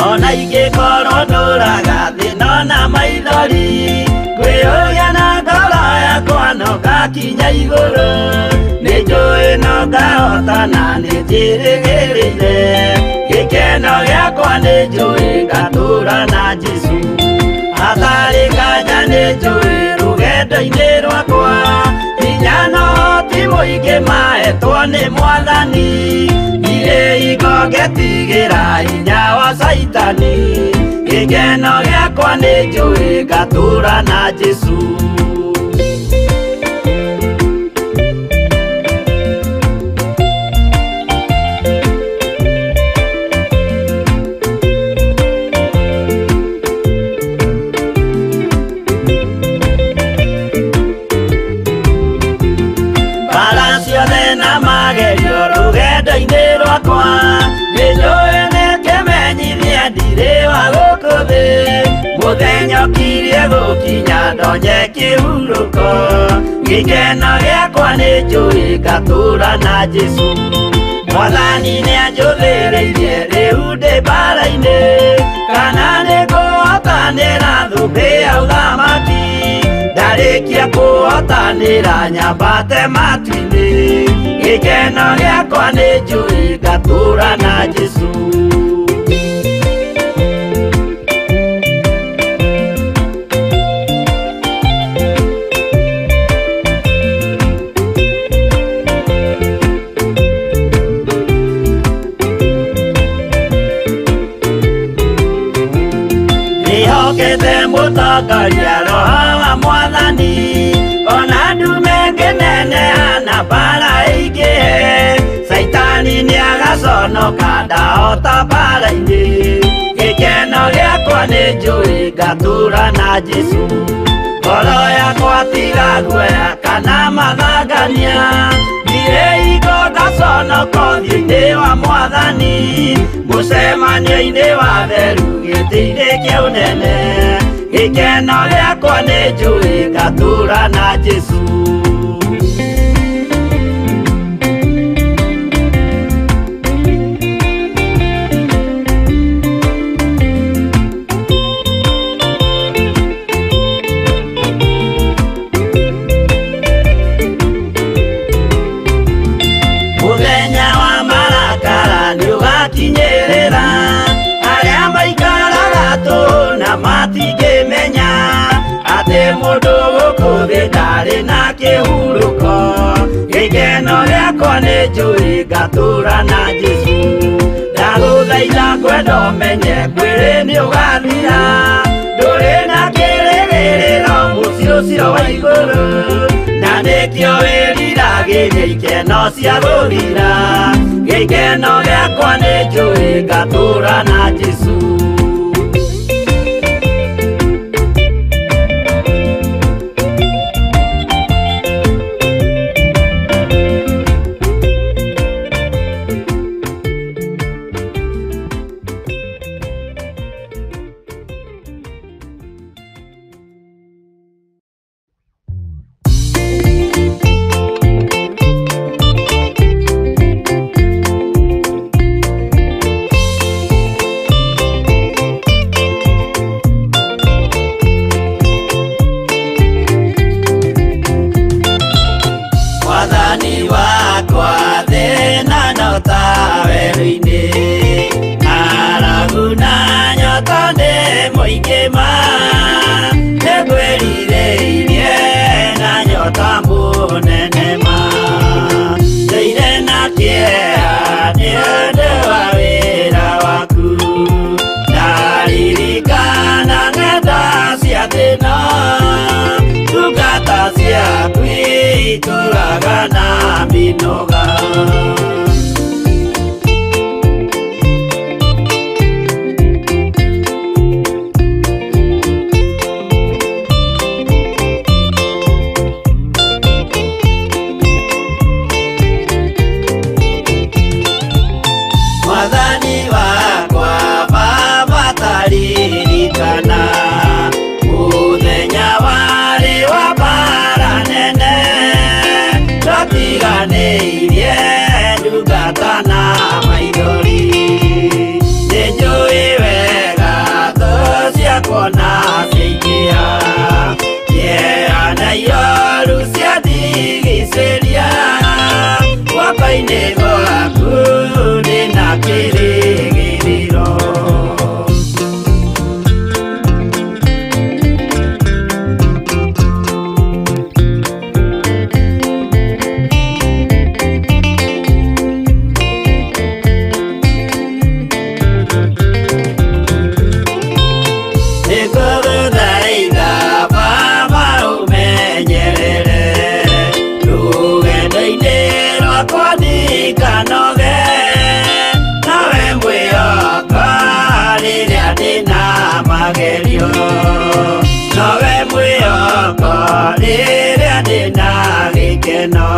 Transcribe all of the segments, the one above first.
Ona ingĩkorwo ndũraga thĩna na maithori, ngwĩyũria na ngoro yakwa no ngakinya igũrũ. Nĩ njũĩ no ngahotana, nĩ njĩrĩgĩrĩire gĩkeno gĩakwa, nĩ njũĩ ngatũra na Jesũ. Hatarĩ nganja nĩ njũĩ rũgendo-inĩ rwakwa, hinya no ti mũingĩ mahetwo nĩ Mwathani. Ndirĩ hingo ngetigĩra hinya wa Caitani, gĩkeno gĩakwa nĩ njũĩ ngatũra na Jesũ. Mbara ciothe na magerio rũgendo-inĩ rwakwa, nĩ njũĩ nĩ kĩmenyithia ndirĩ wa gũkũ thĩ. Mũthenya ũkirie gũkinya ndonye kĩhurũko, gĩkeno gĩakwa nĩ njũĩ ngatũra na Jesũ. Mwathani nĩ anjũthĩrĩirie rĩu ndĩ mbara-inĩ, kana nĩ ngũhotanĩra thũmbĩ ya ũthamaki. Ndarĩkia kũhotanĩra nyambate matu-inĩ, gĩkeno gĩakwa nĩ njũĩ ngatũra na Jesũ. Ndĩhokete mũtongoria Roho wa Mwathani, ona ndume ngĩneneha na mbara ĩingĩhe, Caitani nĩagaconoka ndahota mbara-inĩ. Gĩkeno gĩakwa nĩ njũĩ ngatũra na Jesũ. Ngoro yakwa tiga guoya kana mathangania, ndirĩ hingo ngaconoka ũthiũ-inĩ wa Mwathani. Mũcemanio-inĩ wa theru gĩtĩ-inĩ kĩa ũnene, gĩkeno gĩakwa nĩ njũĩ ngatũra na Jesũ. Mũthenya wa marakara nĩũgakinyĩrĩra, arĩa maikaraga tũhũ na matingĩmenya atĩ mũndũ gũkũ thĩ ndarĩ na kĩhurũko. Gĩkeno gĩakwa nĩ njũĩ ngatũra na Jesũ. Ndagũthaitha ngwenda ũmenye mwĩrĩ nĩũgathira, ndũrĩ na kĩrĩgĩrĩro mũciĩ ũcio wa igũrũ, na nĩkĩo wĩriragĩria ikeno cia gũthira. Gĩkeno gĩakwa nĩ njũĩ ngatũra na Jesũ. Mwathani wakwa thĩna no ta werũ-inĩ, ng'aragu na nyota nĩ mũingĩ ma, nĩngwĩrirĩirie na nyota mũnene ma. Ndũire na kĩeha nĩ ũndũ wa wĩra waku, ndaririkana ng'enda cia thĩna, ndungata ciaku itũraga na mĩnoga. Guoko-inĩ gwaku ndĩna kĩrĩgĩrĩro. Nĩngũgũthaitha Baba ũmenyerere rũgendo-inĩ rwakwa ndikanoge, nawe mwĩhoka rĩrĩa ndĩna magerio, nowe mwĩhoko rĩrĩa ndĩna gĩkeno,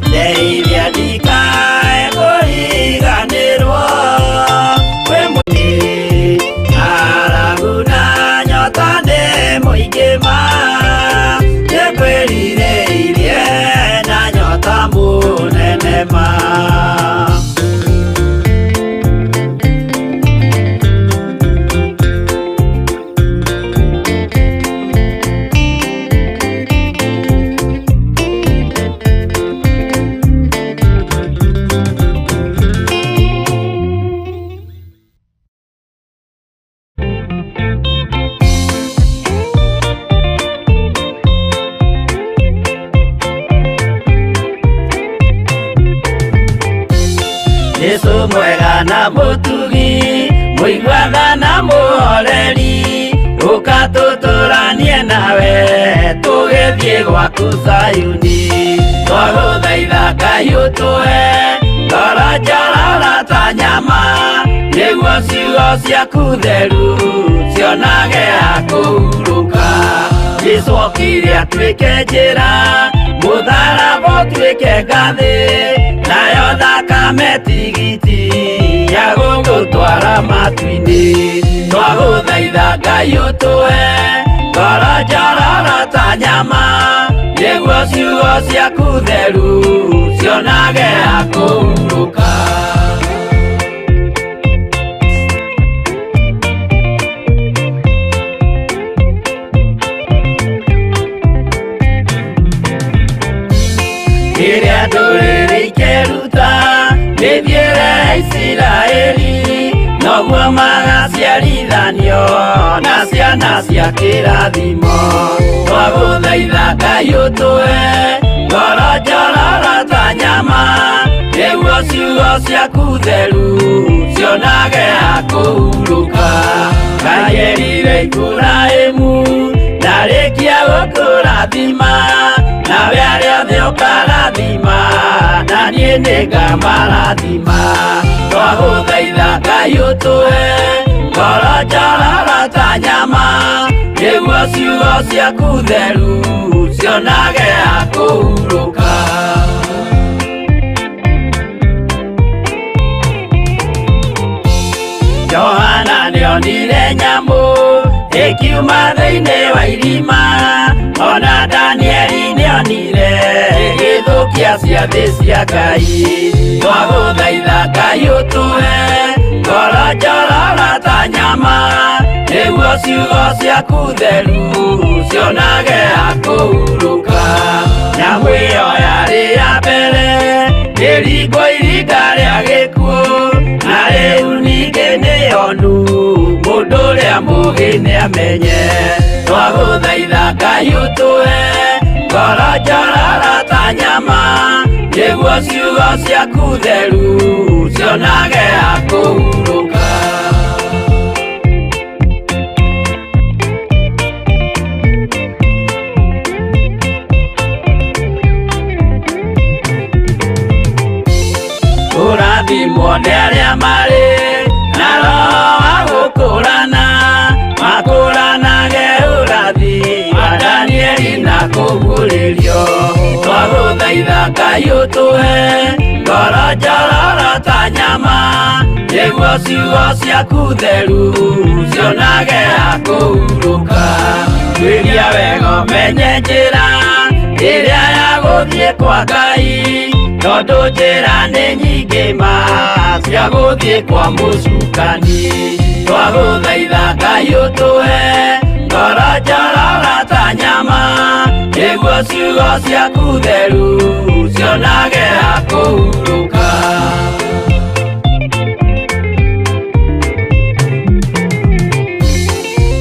ndeithia ndikae kũriganĩrwo kwĩ mwĩ ng'aragu na nyota nĩ mũingĩ ma, nĩngwĩrirĩirie na nyota mũnene ma. Jesu mwega na mũtugi, mũiguana na mũhoreri, ũka tũtũranie nawe tũgĩthiĩ gwaku Zayuni. Twagũthaitha Ngai ũtũhe ngoro njororo ta nyama, nĩguo ciugo ciaku theru cionage ha kũhurũka. Jesu okire atuĩke njĩra, mũtharaba ũtuĩke ngathĩ, nayo thakame tigiti ya gũgũtwara matu-inĩ. Twagũthaitha Ngai ũtũhe ngoro njororo ta nyama, nĩguo ciugo ciaku theru cionage ha kũhurũka. Rĩrĩa ndũrĩrĩ ikeruta mĩthiĩre ya Isiraeli, noguo magaciarithanio na ciana cia kĩrathimo. Twagũthaitha Ngai ũtũhe ngoro njororo ta nyama, nĩguo ciugo ciaku theru cionage ha kũhurũka. Ngai erire Iburahĩmu ndarĩkia gũkũrathima, nawe arĩa othe ũkarathima, na niĩ nĩngamarathima. Twagũthaitha Ngai ũtũhe ngoro njororo ta nyama, nĩguo ciugo ciaku theru cionage ha kũhurũka. Johana nĩonire nyamũ ĩkiuma thĩinĩ wa irima, ona Danieli nĩonire ĩgĩthũkia ciathĩ cia Ngai. Twagũthaitha Ngai ũtũhe ngoro njororo ta nyama, nĩguo ciugo ciaku theru cionage ha kũhurũka. Nyamũ ĩyo yarĩ ya mbere ĩringwo iringa rĩa gĩkuũ, na rĩu ningĩ nĩyonu mũndũ ũrĩa mũũgĩ nĩamenye. Twagũthaitha Ngai ũtũhe ngoro njororo ta nyama, nĩguo ciugo ciaku theru cionage ha kũhurũka. Kũrathimwo nĩ arĩa marĩ na roho wa gũkũrana, makũranage ũrathi wa Danieli na kũguũrĩrio. Twagũthaitha Ngai ũtũhe ngoro njororo ta nyama, nĩguo ciugo ciaku theru cionage ha kũhurũka. Tuĩria wega ũmenye njĩra ĩrĩa ya gũthiĩ kwa Ngai, tondũ njĩra nĩ nyingĩ ma cia gũthiĩ kwa mũcukani. Twagũthaitha Ngai ũtũhe ngoro njororo ta nyama, nĩguo ciugo ciaku theru cionage cionage ha kũhurũka.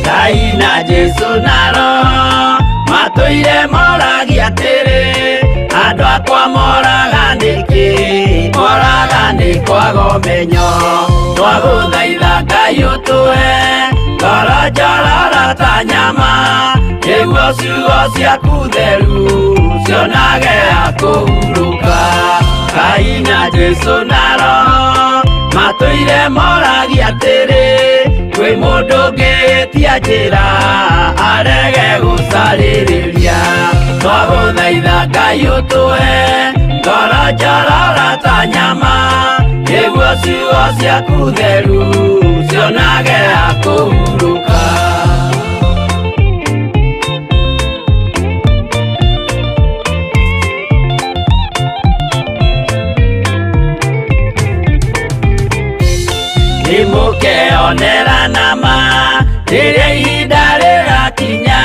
Ngai na Jesũ na Roho matũire moragia atĩrĩ, andũ akwa moraga nĩkĩ? Moraga nĩ kwaga ũmenyo. Twagũthaitha Ngai ũtũhe ngoro njororo ta nyama, nĩguo ciugo ciaku theru cionage ha kũhurũka. Ngai na Jesũ na Roho matũire moragia atĩrĩ, kwĩ mũndũ ũngĩtia njĩra arege gũcarĩrĩria. Twagũthaitha Ngai ũtũhe ngoro njororo ta nyama, nĩguo ciugo ciaku theru cionage ha kũhurũka. Nĩmũkeonera nama rĩrĩa ihinda rĩrakinya,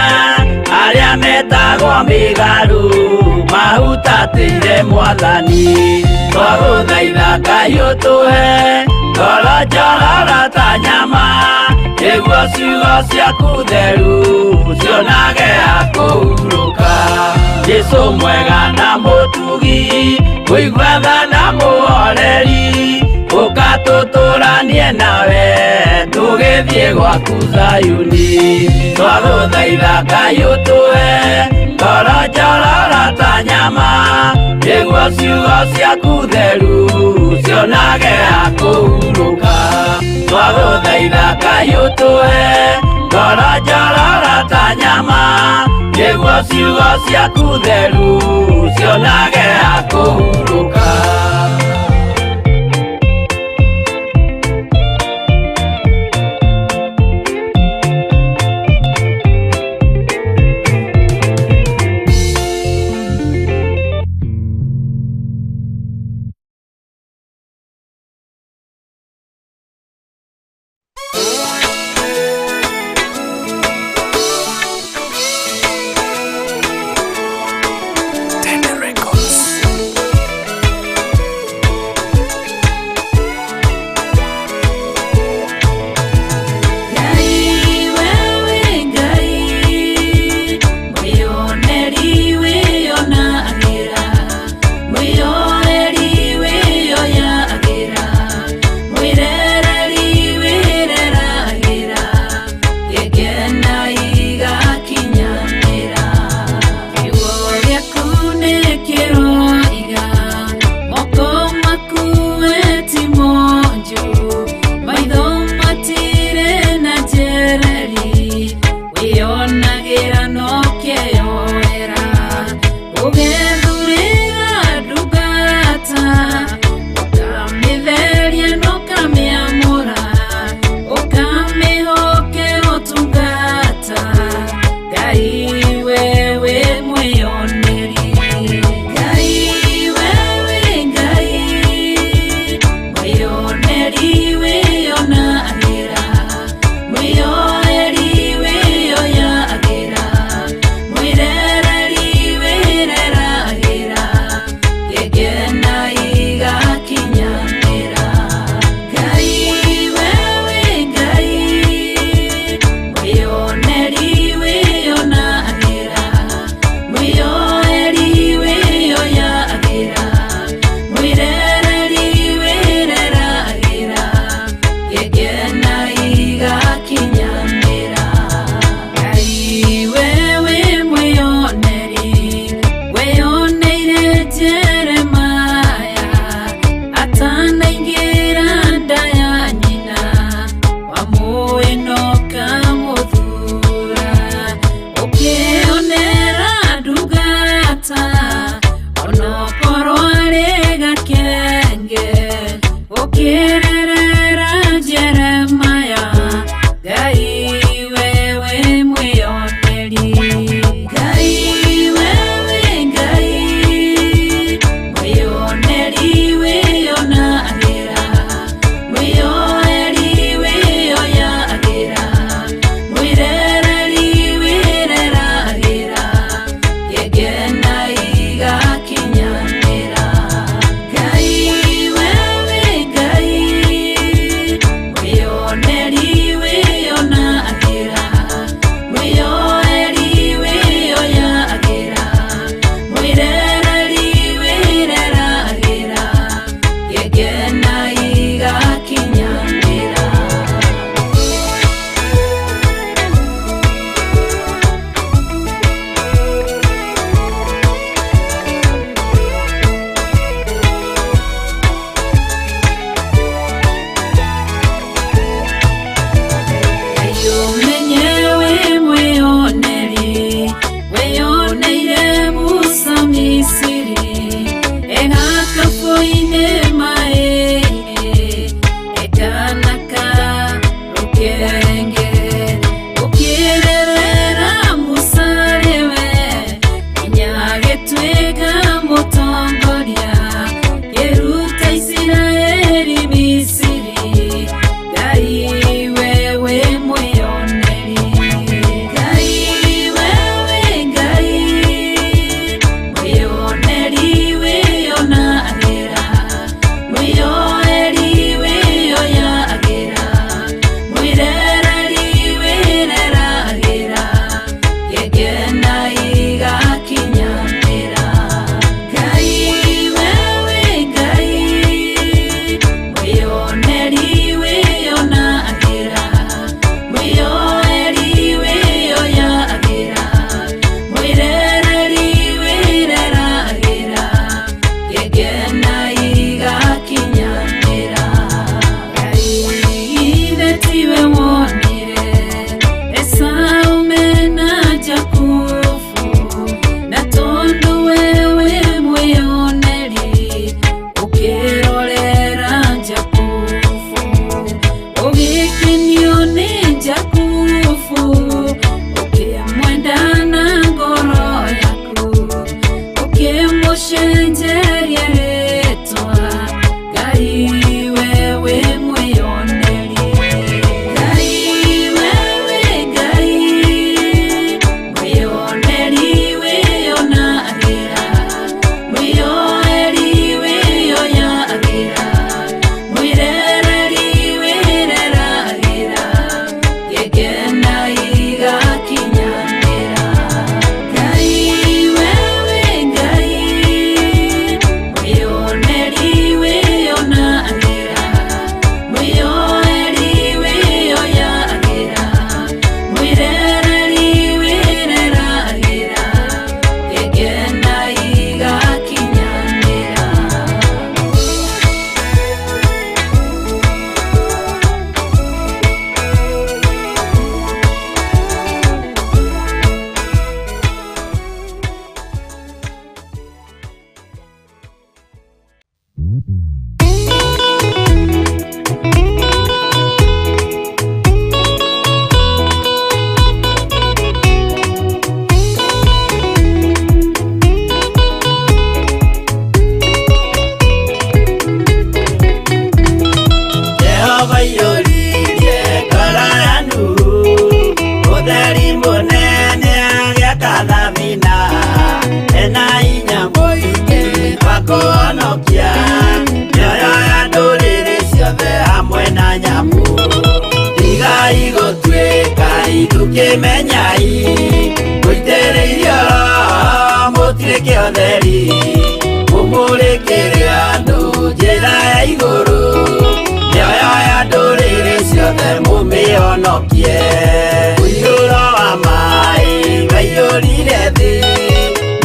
arĩa metagwo mĩgarũ mahutatĩire Mwathani. Twagũthaitha Ngai ũtũhe ngoro njororo ta nyama, nĩguo ciugo ciaku theru cionage ha kũhurũka. Jesũ mwega na mũtugi, mũigua tha na mũhoreri, ũka tũtũranie nawe tũgĩthiĩ gwaku Zayuni. Twagũthaitha Ngai ũtũhe ngoro njororo ta nyama, nĩguo ciugo ciaku theru cionage ha kũhurũka. Twagũthaitha Ngai ũtũhe ngoro njororo ta nyama, nĩguo ciugo ciaku theru cionage ha kũhurũka. Tende Records. Kĩmenyai mũitĩrĩirio Roho mũtuĩke ũtheri, mũmũrĩkĩre andũ njĩra ya igũrũ, mĩoyo ya ndũrĩrĩ ciothe mũmĩhonokie. Mũiyũro wa maĩ waiyũrire thĩ,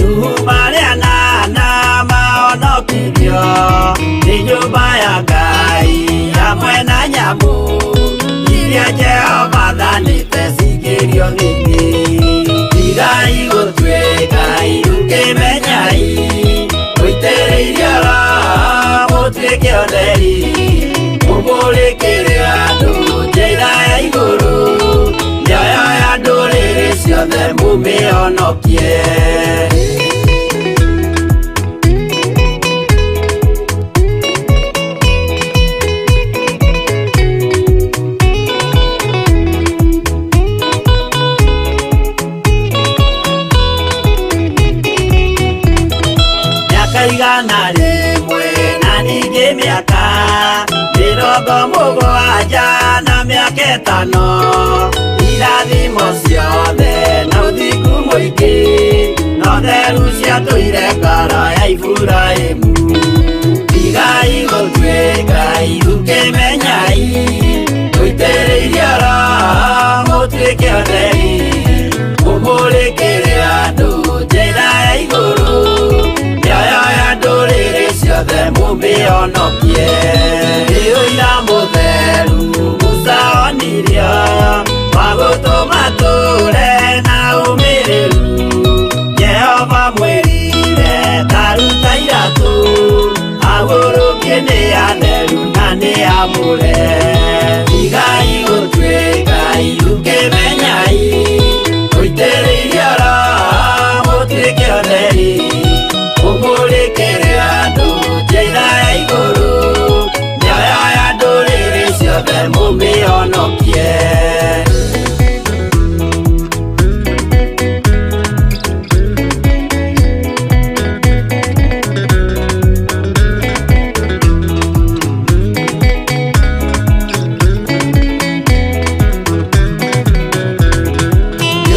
Nuhu marĩ anana mahonokirio nĩ nyũmba ya Ngai hamwe na nyamũ iria Jehova athanĩte cingĩrio thĩinĩ. Tigai gũtuĩka kĩmenyai mũitĩrĩirio Roho mũtuĩke ũtheri, mũmũrĩkĩre andũ njĩra ya igũrũ, mĩoyo ya ndũrĩrĩ ciothe mũmĩhonokie. Mĩaka 100 na ningĩ mĩaka 70 na mĩaka 5, irathimo ciothe na ũthingu mũingĩ na ũtheru ciatũire ngoro ya Iburahĩmu. Tigai gũtuĩka kĩmenyai mũitĩrĩirio Roho mũtuĩke ũtheri, mũmũrĩkĩre andũ njĩra ya igũrũ, mĩoyo ya ndũrĩrĩ ciothe mũmĩhonokie. Nĩ ũira mũtheru Musa onirio wa gũtũma tũre na ũmĩrĩru, Jehova mwĩrire taruta iratũ, agũrũkie nĩ atheru na nĩ amũre. Tigai gũtuĩka kĩmenyai mũitĩrĩirio Roho mũtuĩke ũtheri, mũmũrĩkĩre andũ njĩra ya igũrũ, mĩoyo ya ndũrĩrĩ ciothe mũmĩhonokie.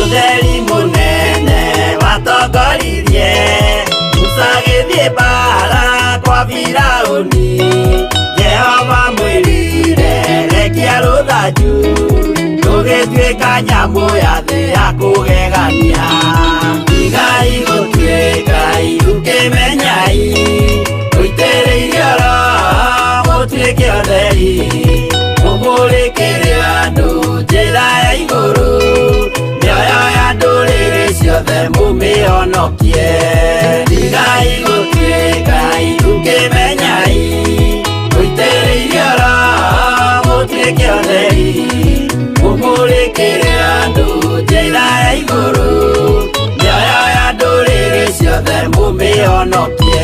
Ũtheri mũnene watongoririe Musa agĩthiĩ mbara kwa Firaũni, Jehova mwĩrire rekia rũthanju rũgĩtuĩka nyamũ ya thĩ ya kũgegania. Tigai gũtuĩka kĩmenyai mũitĩrĩirio Roho mũtuĩke ũtheri, mũmũrĩkĩre andũ njĩra ya igũrũ, mĩoyo ya ndũrĩrĩ ciothe mũmĩhonokie. Tigai gũtuĩka kĩmenyai mũitĩrĩirio Roho mũtuĩke ũtheri, mũmũrĩkĩre andũ njĩra ya igũrũ, mĩoyo ya ndũrĩrĩ ciothe mũmĩhonokie.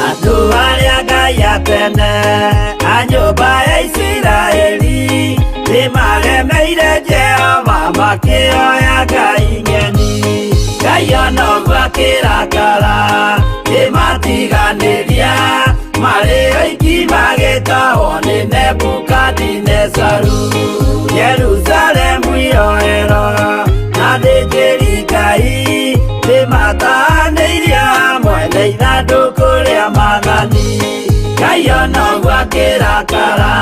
Andũ arĩa Ngai atene a nyũmba ya Isiraeli nĩmaremeire Jehova makĩoya ngai ng'eni. Ngai ona ũguo akĩrakara kĩmatiganĩria, marĩ oiki magĩtahwo nĩ Nebukadinezaru. Jerusalemu iroero na athĩnjĩri Ngai nĩmatahanĩirio hamwe na ithandũkũ rĩa maathani. Ngai ona ũguo akĩrakara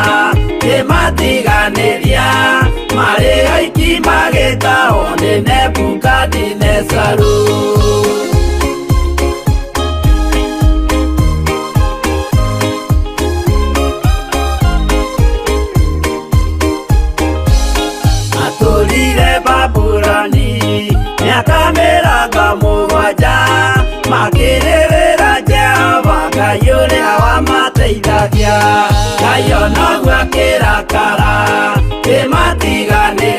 kĩmatiganĩria, marĩ oiki magĩtahwo nĩ Nebukadinezaru. Matũrire Babuloni mĩaka 70, makĩrĩrĩra Jehova Ngai ũrĩa wamateithagia. Ngai ona ũguo akĩrakara kĩmatiganĩria,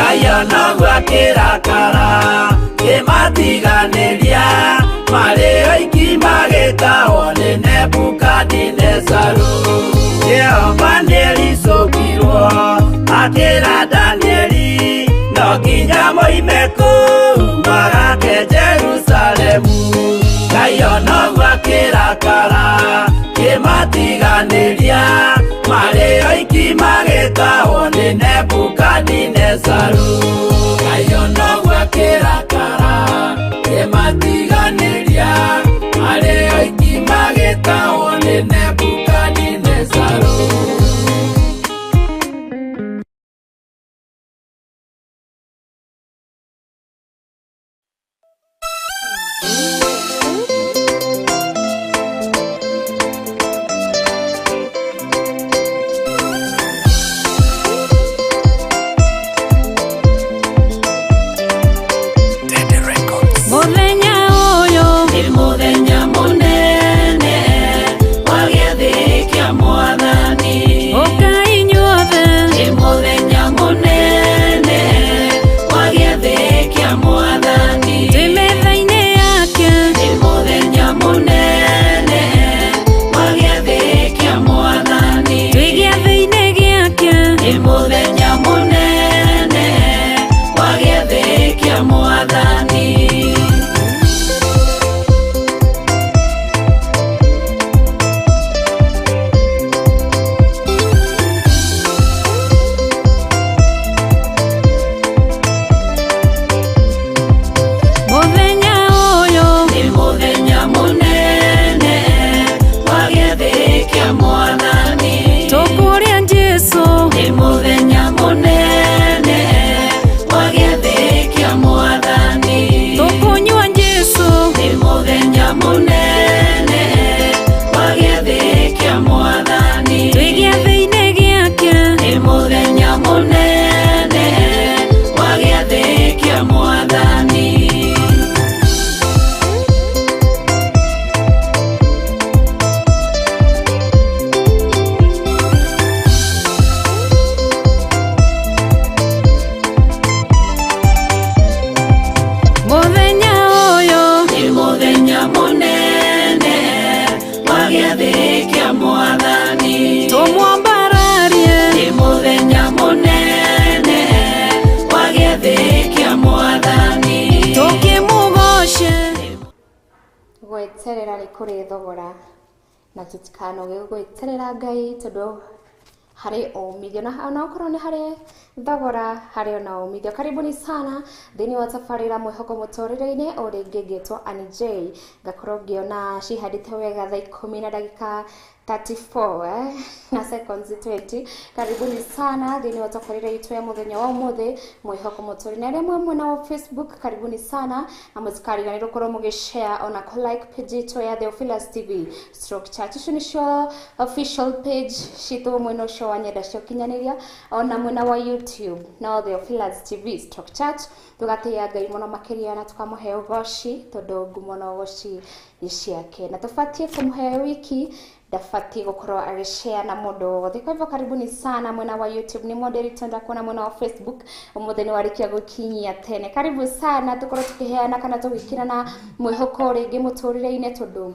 Ngai onoguo akĩrakara kĩmatiganĩria marĩ oiki magĩtahwo nĩ Nebukadinezaru. Jehova nĩericũkirwo akĩra Danieli no nginya moime kũu magake Jerusalemu. Ngai onoguo akĩrakara kĩmatiganĩria marĩ oiki magĩtahwo nĩ Nebukadinezaru. Ngai onoguo akĩrakara kĩmatiganĩria marĩ oiki magĩtahwo nĩ Nebukadinezaru. Mũthenya ũyũ Nĩ mũthenya mũnene wa gĩathĩ kĩa Mwathani. Ũkai inyuothe Nĩ mũthenya mũnene wa gĩathĩ kĩa Mwathani. Twĩ metha-inĩ yake Nĩ mũthenya mũnene wa gĩathĩ kĩa Mwathani. Twĩ gĩathĩ-inĩ gĩake Nĩ mũthenya mũnene wa gĩathĩ kĩa Mwathani. Mũthenya ũyũ Nĩ mũthenya mũnene wa gĩathĩ kĩa Mwathani. Tũkũrĩa Jesũ Nĩ mũthenya mũnene wa gĩathĩ kĩa Mwathani. Tũkũnyua Jesũ Nĩ mũthenya mũnene wa gĩathĩ kĩa Mwathani. Twĩ gĩathĩ-inĩ gĩake Nĩ mũthenya mũnene wa gĩathĩ kĩa Mwathani. Mũthenya ũyũ Nĩ mũthenya mũnene wa gĩathĩ kĩa Mwathani. Tũmwambararie Nĩ mũthenya mũnene wa gĩathĩ kĩa Mwathani. Tũkĩmũgoce Gweterera nĩ kũrĩ thogora na tũtikanoge gweterera Ngai tondũ harĩ umithio na onakorwo nĩ harĩ thogora harĩ ona umithio. Karibuni sana thĩinĩ wa tabarĩra mwĩhoko mũtũrĩre-inĩ o rĩngĩ ngĩtwo Annie J ngakorwo ngĩona cihandĩte wega thaa ikũmi na ndagĩka 34 na seconds 20. Karibuni sana thĩinĩ wa tabarĩra itũ ya mũthenya wa ũmũthĩ mwĩhoko mũtũrĩre. Arĩa mwĩ mwena wa Facebook karibuni sana na mũtikariganĩrwo gũkorwo mũgĩ-share ona kũ like page itũ ya Theophilus TV stroke church. Icio nĩcio official page citũ mwena ũcio wa nyenda cia ũkinyanĩria ona mwena wa YouTube no Theophilus TV stroke church. Tũgatĩĩa Ngai mũno makĩria na tũkamũhe ũgoci tondũ ngumo na ũgoci nĩ ciake na tũbatiĩ kũmũhe wiki ndabatiĩ gũkorwo agĩshare na mũndũ wothe. Kwa hivyo karibuni sana mwena wa YouTube, nĩ moderator ndakuona mwena wa Facebook ũmũthĩ nĩ warĩkia gũkinyia tene. Karibu sana tũkorwo tũkĩheana kana tũgĩkĩrana mwĩhoko rĩngĩ mũtũrĩre-inĩ tondũ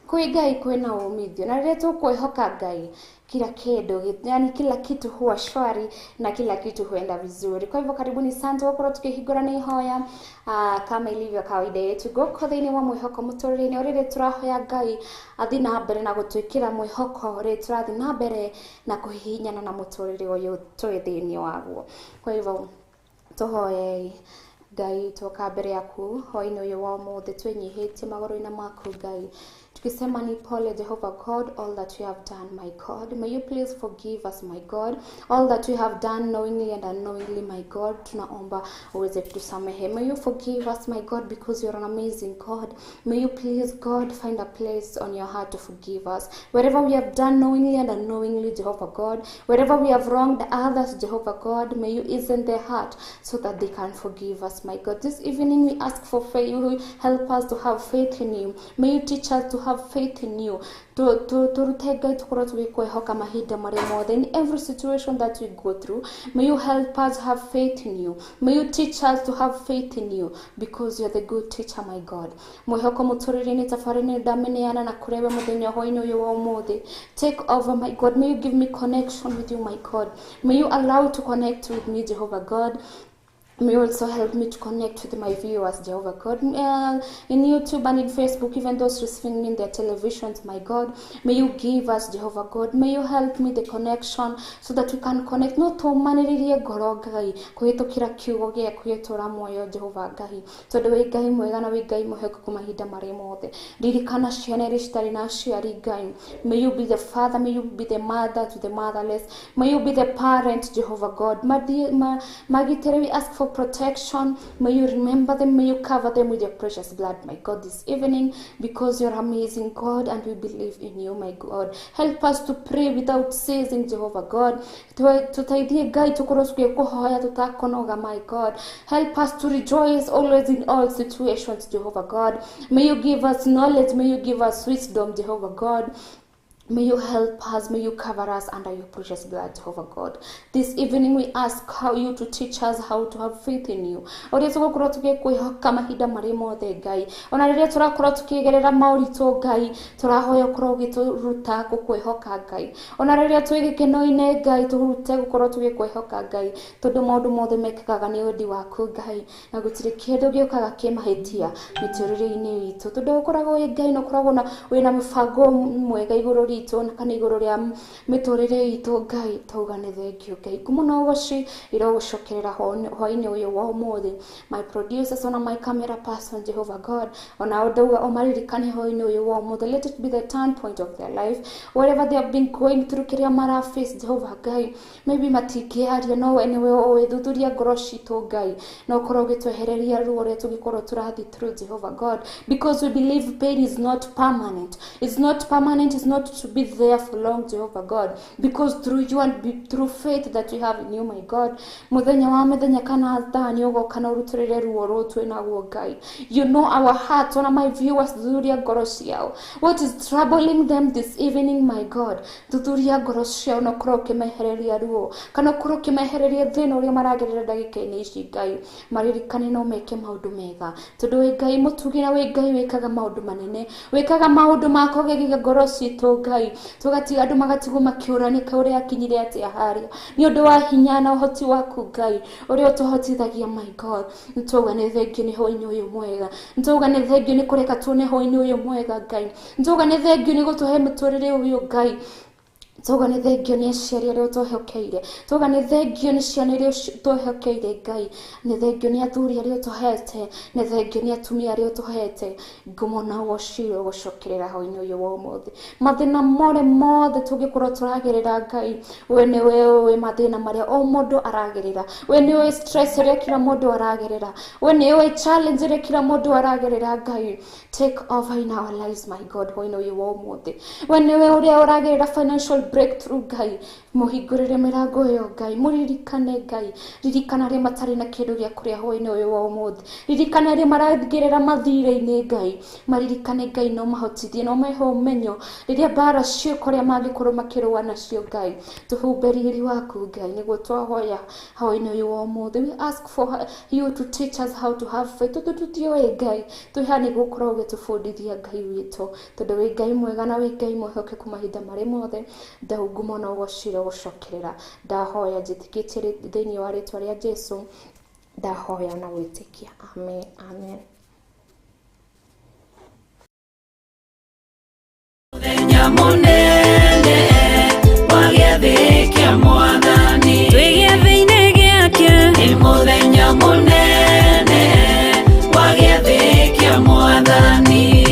kwĩ Ngai kwĩna umithio na rĩrĩa tũkwĩhoka Ngai kila kindu, yani kila kitu huwa shwari na kila kitu huenda vizuri. Kwa hivyo karibuni sana tũgũkorwo tukĩhingũra ihoya kama ilivyo kawaida yetu gũkũ thĩinĩ wa mwĩhoko mũtũrĩre-inĩ rĩrĩa tũrahoya Ngai athiĩ na mbere na gũtwĩkĩra mwĩhoko rĩrĩa tũrathiĩ na mbere na kũhihinyana na mũtũrĩre ũyũ twĩ thĩinĩ waguo. Kwa hivyo tũhoyei Ngai twoka mbere yaku hwaĩ-inĩ ũyũ wa ũmũthĩ twĩnyihĩtie magũrũ-inĩ maku Ngai tukisema ni pole Jehovah God all that we have done, my God. May you please forgive us, my God, all that we have done knowingly and unknowingly, my God. Tunaomba uweze kutusamehe. May you forgive us, my God, because you're an amazing God. May you please, God, find a place on your heart to forgive us wherever we have done knowingly and unknowingly, Jehovah God. Wherever we have wronged others, Jehovah God, may you ease their heart so that they can forgive us, my God. This evening we ask for faith. You help us to have faith in you. May you teach us to have have faith in you. Tũrute Ngai tũkorwo tũgĩkwĩhoka mahinda marĩa mothe. In every situation that we go through, may you help us have faith in you. May you teach us to have faith in you, because you're the good teacher, my God. Mwĩhoko mũtũrĩre-inĩ tabarĩra-inĩ ndameneana na kũrĩ we mũthenya hwaĩ-inĩ ũyũ wa ũmũthĩ. Take over, my God. May you give me connection with you, my God. May you allow to connect with me, Jehovah God. May you also help me to connect with my viewers, Jehovah God, in YouTube and in Facebook, even those receiving me in their televisions, my God. May you give us, Jehovah God. May you help me the connection so that we can connect. No tũmanĩrĩrie ngoro Ngai kũhĩtũkĩra kiugo gĩaku gĩtũra muoyo, Jehovah Ngai, tondũ wĩ Ngai mwega na wĩ Ngai mwĩhokeku mahinda marĩa mothe. Ririkana ciana iria citarĩ na aciari, Ngai. May you be the father, may you be the mother to the motherless, may you be the parent, Jehovah God. Magitĩre, we ask for protection. May you remember them, may you cover them with your precious blood, my God, this evening, because you're amazing God and we believe in you, my God. Help us to pray without ceasing, Jehovah God. Tũteithie Ngai tũkorwo tũgĩkũhoya tũtakũnoga, my God. Help us to rejoice always in all situations, Jehovah God. May you give us knowledge, may you give us wisdom, Jehovah God. May you help us, may you cover us under your precious blood, Jehovah God. This evening we ask how you to teach us how to have faith in you. Ũrĩa tũgũkorwo tũgĩkwĩhoka mahinda marĩa mothe, Ngai. Ona rĩrĩa tũrakorwo tũkĩgerera moritũ, Ngai, tũrahoya ũkorwo ũgĩtũruta gũkwĩhoka, Ngai. Ona rĩrĩa twĩ gĩkeno-inĩ, Ngai, tũrute gũkorwo tũgĩkwĩhoka, Ngai, tondũ maũndũ mothe mekĩkaga nĩ wendi waku, Ngai, na gũtirĩ kĩndũ gĩũkaga kĩmahĩtia mĩtũrĩre-inĩ itũ, tondũ ũkoragwo wĩ Ngai na ũkoragwo na wĩna mũbango mwega igũrũ ritũ na kana igũrũ rĩa mĩtũrĩre itũ, Ngai. Tauga nĩ thengiũ, Ngai. Ngumo na ũgoci irogũcokerera hwaĩ-inĩ ũyũ wa ũmũthĩ. My producers, ona my camera person, Jehovah God, ona ndauga ũmaririkane hwaĩ-inĩ ũyũ wa ũmũthĩ. Let it be the turn point of their life, whatever they have been going through, kĩrĩa maraface, Jehovah Ngai, maybe matingĩaria, no we nĩwe ũĩ. Thuthuria ngoro citũ, Ngai, na ũkorwo ũgĩtwehereria ruo rũrĩa tũngĩkorwo tũrathiĩ through, Jehovah God, because we believe pain is not permanent. It's not permanent, it's not to be there for long, Jehovah God, because through you and through faith that we have in you, my God, muthenya wa mithenya kana thaa nĩ ũgoka na ũrutũrĩre ruo rũu twĩ naguo, Ngai. You know our hearts, ona my viewers, thuthuria ngoro ciao, what is troubling them this evening, my God. Thuthuria ngoro ciao na ũkorwo ũkĩmehereria ruo kana ũkorwo ũkĩmehereria thĩna ũrĩa maragerera ndagĩka-inĩ ici, Ngai. Maririkane no meke maũndũ mega, tondũ wĩ Ngai mũtugi na wĩ Ngai wĩkaga maũndũ manene, wĩkaga maũndũ ma kũgegia ngoro citũ, Ngai. Tũgatiga andũ magatigwo makĩũranĩka ũrĩa akinyire atĩa harĩa, nĩ ũndũ wa hinya na ũhoti waku, Ngai, ũrĩa ũtũhotithagia, my God. Nĩtwauga nĩ thengiũ nĩ hwaĩ-inĩ ũyũ mwega, nĩtwauga nĩ thengiũ nĩ kũreka tuone hwaĩ-inĩ ũyũ mwega, Ngai. Nĩtwauga nĩ thengiũ nĩ gũtũhe mũtũrĩre ũyũ, Ngai. Twauga nĩ thengio nĩ aciari arĩa ũtũhokeire, twauga nĩ thengio nĩ ciana iria ũtũhokeire, Ngai. Nĩ thengio nĩ athuri arĩa ũtũhete, nĩ thengio nĩ atumia arĩa ũtũhete. Ngumo na ũgoci ũgũcokerera hwaĩ-inĩ ũyũ wa ũmũthĩ. Mathĩna more mothe tũngĩkorwo tũragerera, Ngai, we nĩwe ũĩ mathĩna marĩa o mũndũ aragerera, we nĩũĩ stress ĩrĩa kila mũndũ aragerera, we nĩũĩ challenge ĩrĩa kila mũndũ aragerera, Ngai. Take over in our lives, my God, hwaĩ-inĩ ũyũ wa ũmũthĩ. We nĩwe ũrĩa ũragerera financial breakthrough, Ngai, mũhingũrĩre mĩrango ĩyo, Ngai. Mũririkane, Ngai. Ririkana arĩa matarĩ na kĩndũ gĩa kũrĩa hwaĩ-inĩ ũyũ wa ũmũthĩ, ririkana arĩa maragerera mathirĩ-inĩ, Ngai. Maririkane, Ngai, no mahotithie, no mehe ũmenyo rĩrĩa mbara ciũka ũrĩa mangĩkorwo makĩrũa nacio, Ngai. Tũhumbe riri waku, Ngai, nĩguo twahoya hwaĩ-inĩ ũyũ wa ũmũthĩ. We ask for you to teach us how to have faith, tondũ tũtiũĩ, Ngai. Twĩ haha nĩguo ũkorwo ũgĩtũbundithia, Ngai witũ, tondũ wĩ Ngai mwega na wĩ Ngai mwĩhokeku mahinda marĩ mothe. Ndau ngumo na ũgoci ũgũcokerera. Ndahoya njĩtĩkĩtie thĩinĩ wa rĩtwa rĩa Jesu, ndahoya na gwĩtĩkia, amen, amen. Mũthenya mũnene wa gĩathĩ kĩa Mwathani. Twĩ gĩathĩ-inĩ gĩake. Nĩ mũthenya mũnene wa gĩathĩ kĩa Mwathani.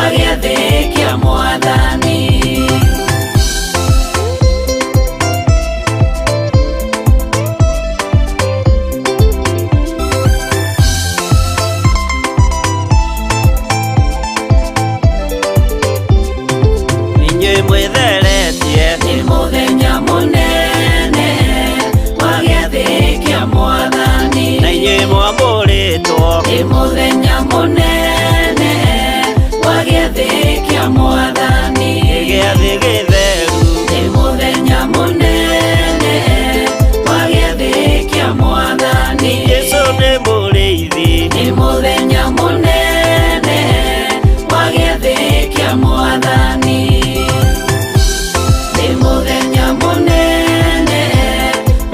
wa gĩathĩ kĩa Mwathani. Inyuĩ mwĩtheretie Nĩ mũthenya mũnene wa gĩathĩ kĩa Mwathani. Na inyuĩ mwamũrĩtwo Nĩ mũthenya mũnene wa gĩathĩ kĩa Mwathani. Nĩ gĩathĩ gĩtheru. Nĩ mũthenya mũnene wa gĩathĩ kĩa Mwathani. Jesũ nĩ mũrĩithi. Nĩ mũthenya mũnene wa gĩathĩ kĩa Mwathani. Nĩ mũthenya mũnene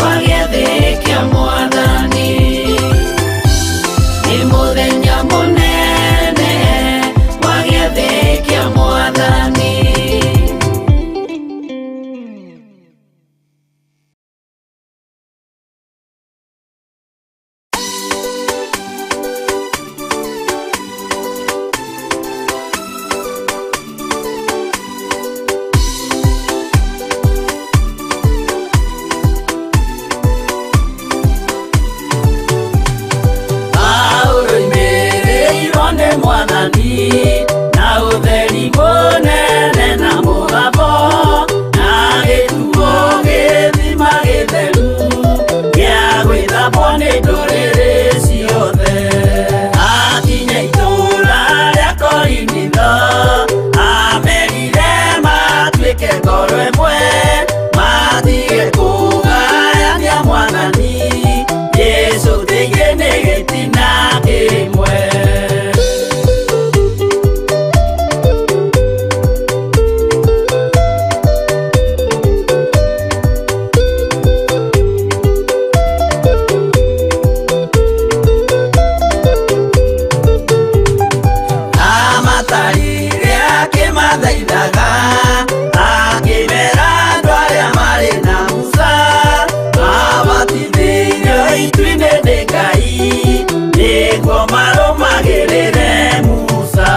wa gĩathĩ kĩa Mwathani. Nĩ mũthenya mũnene wa gĩathĩ kĩa Mwathani. Paũlũ oimĩrĩirwo nĩ Mwathani na ũtheri mũnene na mũgambo, na gĩtuo gĩthima gĩtheru gĩa gwĩthambwo nĩ ndũrĩrĩ ciothe. Akinya itũũra rĩa Korinitho, amerire matuĩke ngoro ĩmwe, matige kũgayania Mwathani Jesũ thĩinĩ nĩ gĩtina kĩmwe. Amatarire akĩmathaithaga, akĩmera andũ arĩa marĩ na Musa mabatithĩirio itu-inĩ nĩ Ngai nĩguo marũmagĩrĩre Musa.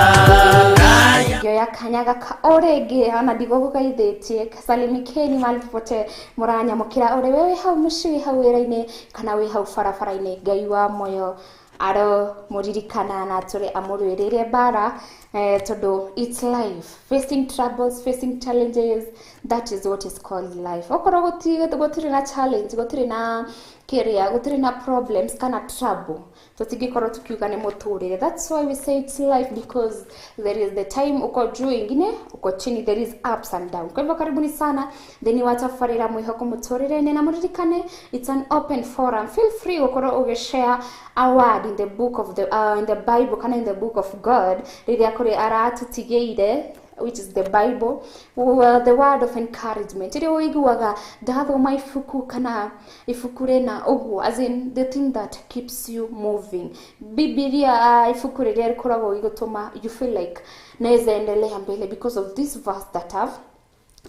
Ngai Ngĩoya kanya gaka o rĩngĩ ona ndigũgũgeithĩtie, salimikeni mahali popote mũranyamũkĩra, ũrĩ we wĩ hau mũciĩ, wĩ hau wĩra-inĩ, kana wĩ hau barabara-inĩ. Ngai wa moyo aro mũririkana na atũre amũrũĩrĩre mbara, tondũ it's life, facing troubles, facing challenges, that is what is called life. Okorwo gũtirĩ na challenge, gũtirĩ na kĩrĩa, gũtirĩ na problems kana trouble, tũtingĩkorwo tukiuga nĩ mũtũrĩre. That's why we say it's life, because there is the time uko juu, ingine uko chini, there is ups and down. Kwa hivyo karibuni sana thĩinĩ wa tabarĩra Mwĩhoko Mũtũrĩre-inĩ, na mũririkane it's an open forum. Feel free gũkorwo ũgĩshare a word in the book of the in the Bible kana in the book of God rĩrĩa kũrĩ aratũtigĩire, which is the Bible, well, the word of encouragement ĩrĩa ũiguaga ndathoma ibuku kana ibuku rĩna ũguo, as in the thing that keeps you moving. Bibilia, ibuku rĩrĩa rĩkoragwo gĩgũtũma you feel like naweza endelea mbele because of this verse that I've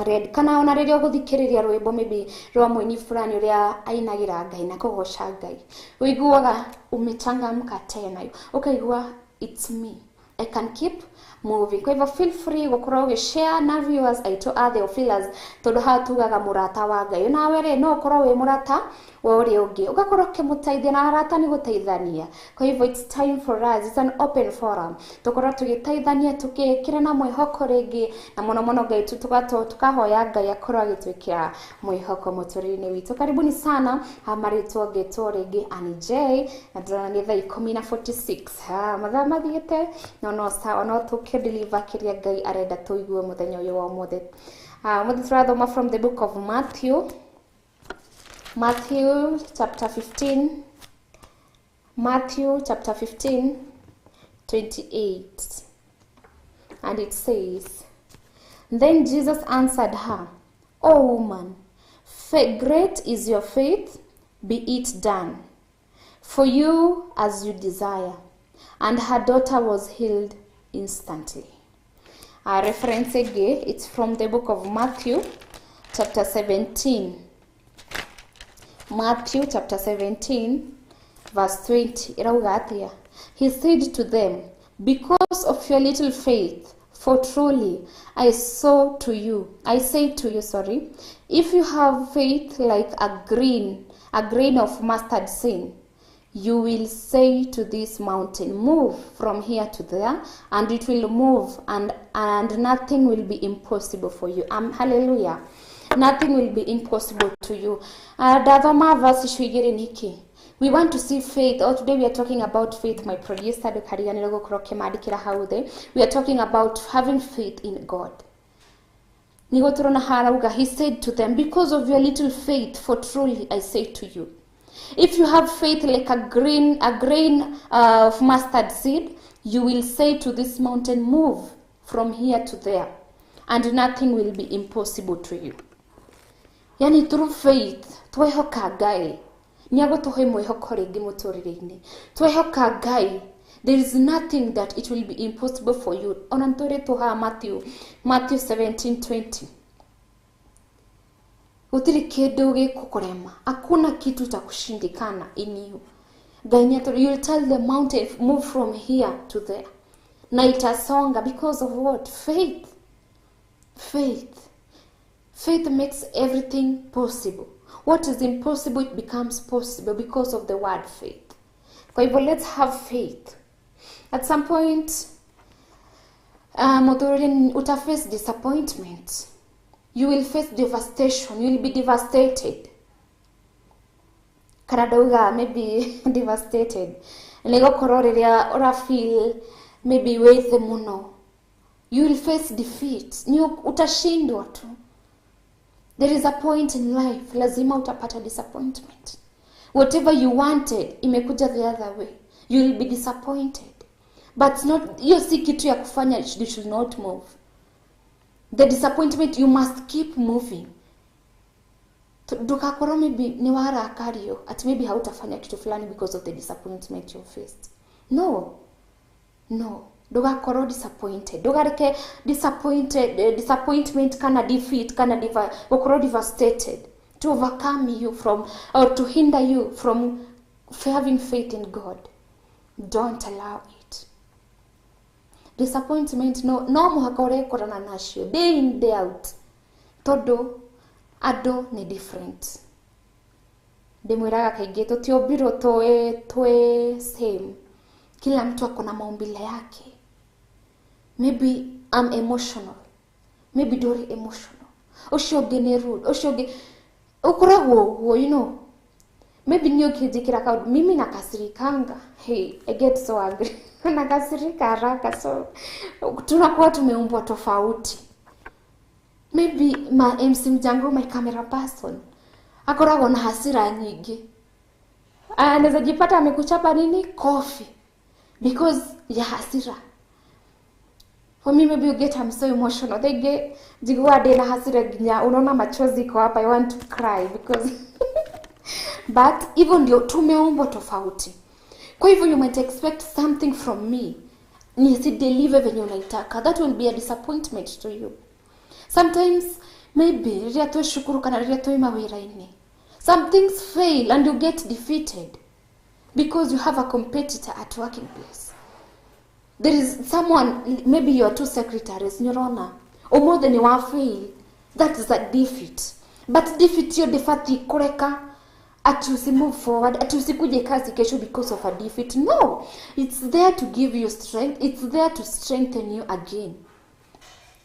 read, kana ona rĩrĩa ũgũthikĩrĩria rwĩmbo maybe rwa mũini fulani ũrĩa ainagĩra Ngai na kũgoca Ngai, ũiguaga umechangamka tena, ũkaigua it's me, I can keep moving. Kwa hivyo feel free gũkorwo ũgĩshare na viewers aitũ a Theophilus, tondũ haha tugaga mũrata wa Ngai, nawe rĩ no ũkorwo wĩ mũrata wa ũrĩa ũngĩ, ũgakorwo ũkĩmũteithia, na arata nĩ gũteithania. Kwa hivyo it's time for us, it's an open forum, tũkorwo tũgĩteithania, tũgĩkĩra na mwĩhoko rĩngĩ, na mũno mũno Ngai tũkahoya Ngai akorwo agĩtwĩkĩra mwĩhoko mũtũrĩre-inĩ witũ. Karibuni sana, marĩtwo ngĩtwo rĩngĩ Annie J, na ndĩrona nĩ thaa 10:46. Ha, mathaa mathiĩte, no no sawa, no tũkĩdeliver kĩrĩa Ngai arenda tũigue mũthenya ũyũ wa ũmũthĩ. Ũmũthĩ tũrathoma from the book of Matthew, Matthew chapter 15, Matthew chapter 15, 28. And it says, Then Jesus answered her, O woman, great is your faith, be it done for you as you desire. And her daughter was healed instantly. Our reference again, it's from the book of Matthew, chapter 17. Matthew chapter 17, verse 20. Ĩrauga atĩa? He said to them, Because of your little faith, For truly I say to you, if you have faith like a grain of mustard seed, you will say to this mountain, move from here to there, and it will move, and nothing will be impossible for you. Hallelujah. Nothing will be impossible to you. Ndathoma verse icio igĩrĩ nĩkĩ? We want to see faith. Oh, today we are talking about faith. My producer ndũkariganĩrwo gũkorwo ũkĩmandĩkĩra hau thĩ. We are talking about having faith in God. Nĩguo tũrona harauga, he said to them, because of your little faith, for truly I say to you, if you have faith like a grain of mustard seed, you will say to this mountain, move from here to there, and nothing will be impossible to you. Yani through faith, twehoka Ngai. Nĩagũtũhe mwĩhoko rĩngĩ mũtũrĩre-inĩ. Twehoka Ngai, there is nothing that it will be impossible for you. Ona nĩtwĩrĩtwo haha Matthew 17:20. Gũtirĩ kĩndũ gĩkũkũrema. Hakuna kitu cha kushindikana in you. Ngai nĩ you'll tell the mountain, move from here to there. Na itasonga because of what? Faith. Faith. Faith makes everything possible. What is impossible, it becomes possible because of the word faith. Kwa hivyo, let's have faith. At some point, utaface disappointment. You will face devastation. You will be devastated. Kana ndauga maybe devastated. Nĩgũkorwo rĩrĩa ũra feel maybe wĩ thĩ mũno. You will face defeat. Utashindwa tu. There is a point in life, lazima utapata disappointment. Whatever you wanted, imekuja the other way. You will be disappointed. But not, hiyo si kitu ya kufanya, you should not move. The disappointment, you must keep moving. Ndũgakorwo maybe ni warakario, at maybe hautafanya kitu fulani because of the disappointment you faced. No. No. Ndũgakorwo disappointed. Ndũgareke disappointment kana defeat kana gũkorwo devastated to overcome you from or to hinder you from having faith in God. Don't allow it. Disappointment no mũhaka ũrekorana nacio day in day out. Tondũ andũ nĩ different. Ndĩmwĩraga kaingĩ tũtiũmbirwo twĩ same. Kila mtu ako na maumbile yake. Maybe I'm emotional. Maybe ndũrĩ emotional. Ũcio ũngĩ nĩ rude. Ũcio ũngĩ ũkoragwo ũguo, you know. Maybe niĩ ũkĩnjĩkĩra kaũndũ, mimi nakasirikanga. Hey, I get so angry. Nakasirika haraka, so tunakuwa tumeumbwa tofauti. Maybe my MC Mjango, my camera person, akoragwo na hasira nyingi. Anaweza jipata amekuchapa nini? Kofi. Because ya hasira. For me, maybe you get, I'm so emotional. They get, jigua de na hasira ginya, unaona machozi iko hapa, I want to cry because but even ndio tumeumbwa tofauti. Kwa hivyo you might expect something from me, nisi deliver venye unaitaka. That will be a disappointment to you. Sometimes maybe rĩrĩa twĩ cukuru kana rĩrĩa twĩ mawĩra-inĩ, some things fail and you get defeated because you have a competitor at working place. There is someone, maybe you are two secretaries, nĩũrona ũmũthĩ nĩ wa fail. That is a defeat. But defeat hiyo ndĩbatiĩ kũreka ati usi move forward, ati usikuje kazi kesho because of a defeat. No, it's there to give you strength. It's there to strengthen you again.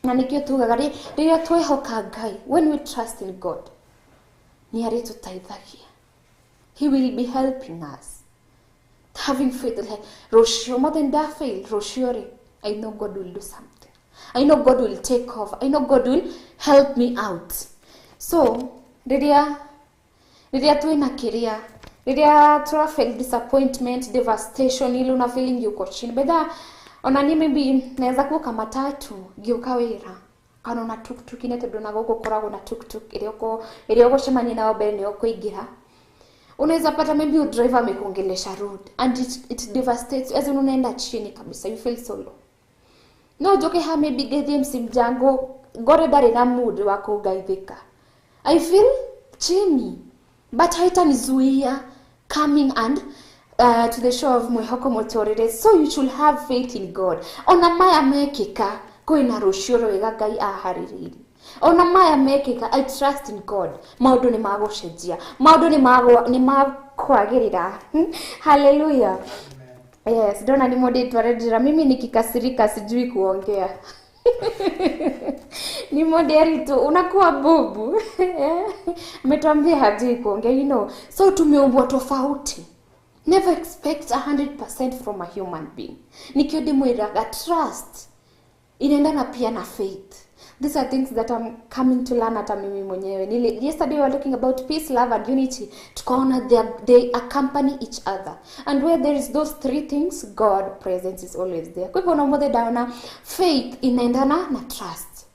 Na nĩkĩo tugaga rĩrĩa twehoka Ngai, when we trust in God, nĩ arĩtũteithagia. He will be helping us. Having faith, like, rũciũ mothe ndafail, rũciũ rĩ, I know God will do something. I know God will take over. I know God will help me out. So, rĩrĩa twĩna kĩrĩa, rĩrĩa tũra feel disappointment, devastation, ile una feeling yuko chini. Bedha, ona ni maybe naweza kuoka matatu ngĩũka wĩra kana ona tuktuk ine tondũ na gũkũ koragwo na tuktuk ĩrĩa ũgũcemania nayo mbere nĩyo ũkũingĩra. Unaweza pata maybe your driver amekuongelesha rude and it devastates you, as in unaenda chini kabisa, you feel so low. No njoke ha maybe ngethie MC Mjango ngore ndarĩ na mood wa kũngaithĩka, I feel chini, but haitanizuia coming and to the show of Mwihoko Muturire. So you should have faith in God. Ona maya mekika, Kwĩna rũciũ rwega Ngai aharĩrĩirie. Ona maya mekĩka, I trust in God. Maũndũ nĩ magũcenjia, maũndũ nĩ makwagĩrĩra. Hallelujah. Yes, ndona ni mũndĩ ndĩra mimi nikikasirika sijui kuongea. Ni moderator unakuwa bubu. Ametuambia hajui kuongea, you know. So tumeumbwa tofauti. Never expect 100% from a human being. Nikio ndimwiraga trust inaendana pia na faith. These are things that I'm coming to learn hata mimi mwenyewe. Yesterday we were talking about peace, love and unity. Tukaona they accompany each other. And where there is those three things, God presence is always there. Kwa hivyo na ndaona faith inaendana na trust.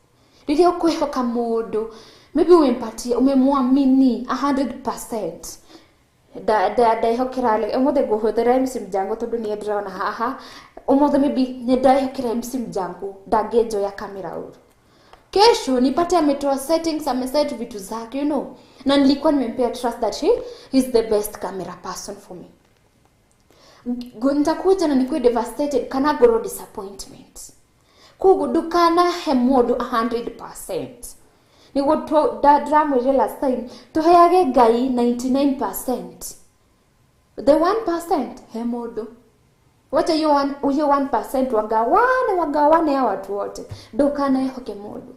Rĩrĩa ũkwĩhoka mũndũ, maybe umempatia, umemwamini 100%. Ndehokera ũmũthĩ ngũhũthĩra MC Mjango tondũ niĩ ndĩrona haha. Ũmũthĩ maybe nĩ ndehokera MC Mjango, ndangĩnjoya kamera ũru. Kesho nipate ametoa settings, ameset vitu zake, you know. Na nilikuwa nimempea trust that he is the best camera person for me. Nitakuja na nikuwe devastated kana ngorwo disappointment. Koguo ndũkanahe mũndũ 100%. Nĩguo ndamwĩrire last time, tũheage Ngai 99%. The 1% he mũndũ. Wacha hiyo 1% wagawane ya watu wote. Ndũkanehoke mũndũ.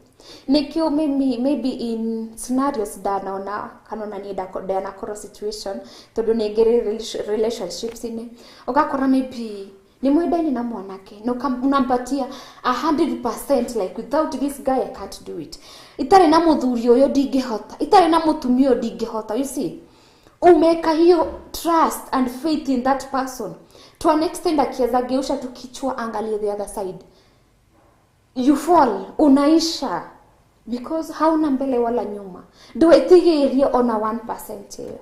Nikio mimi maybe in scenarios ndanaona kana ona niĩ ndanakorwo situation tondu nĩ ngĩrĩ relationships inĩ, ũgakora maybe ni mwendaine na mwanake na unampatia 100% like without this guy I can't do it. Itarĩ na mũthuri ũyũ ndingĩhota, itarĩ na mũtumia ũyũ ndingĩhota. You see, umeka hiyo trust and faith in that person to an extent akiweza geusha tu kichwa angalie the other side, you fall, unaisha, because hauna mbele wala nyuma. Ndwĩtigĩrie ona 1% ĩyo.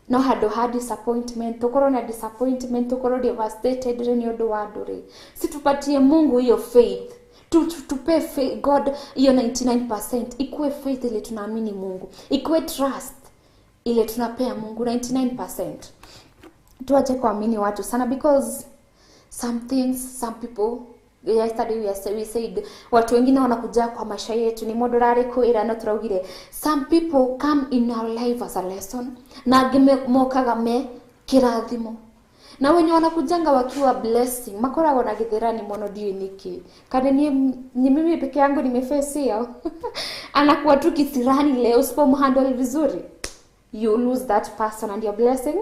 No handũ ha disappointment, tukorwo na disappointment, tukorwo devastated nĩ ũndũ wa andũ rĩ, si tupatie Mungu hiyo faith. Tupe faith, God hiyo 99%, ikuwe faith ile tunaamini Mungu, ikuwe trust ile tunapea Mungu 99%. Tuache kuamini watu sana, because some things, some people, yesterday we said watu wengine wanakuja kwa maisha yetu ni mũndũ ũrarĩ kwĩra no tũraugire some people come in our life as a lesson, na angĩ mokaga me kĩrathimo, na wenye wanakujanga wakiwa blessing makoragwo na gĩthĩrani mũno, ndiũĩ nĩkĩ, kana ni mimi peke yangu nimeface hiyo. Anakuwa tu kisirani leo, usipomhandle vizuri you lose that person and your blessing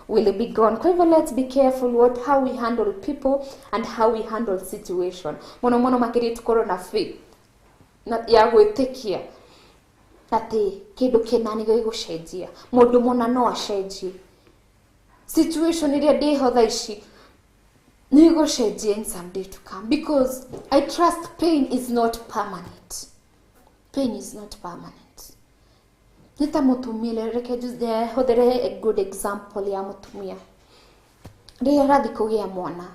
will be gone. Kwa hivyo let's be careful how we handle people and how we handle situation. Mũno mũno makĩria tukorwo na faith na ya gwĩtĩkia atĩ kĩndũ kĩna nĩ gĩgũcenjia, mũndũ mũna no acenjie. Situation ĩrĩa ndĩho thaa ici nĩ ĩgũcenjia in some day to come, because I trust pain is not permanent. Pain is not permanent. Nĩ ta mũtumia, reke hũthĩre a good example ya mũtumia rĩrĩa arathiĩ kũgĩa mwana.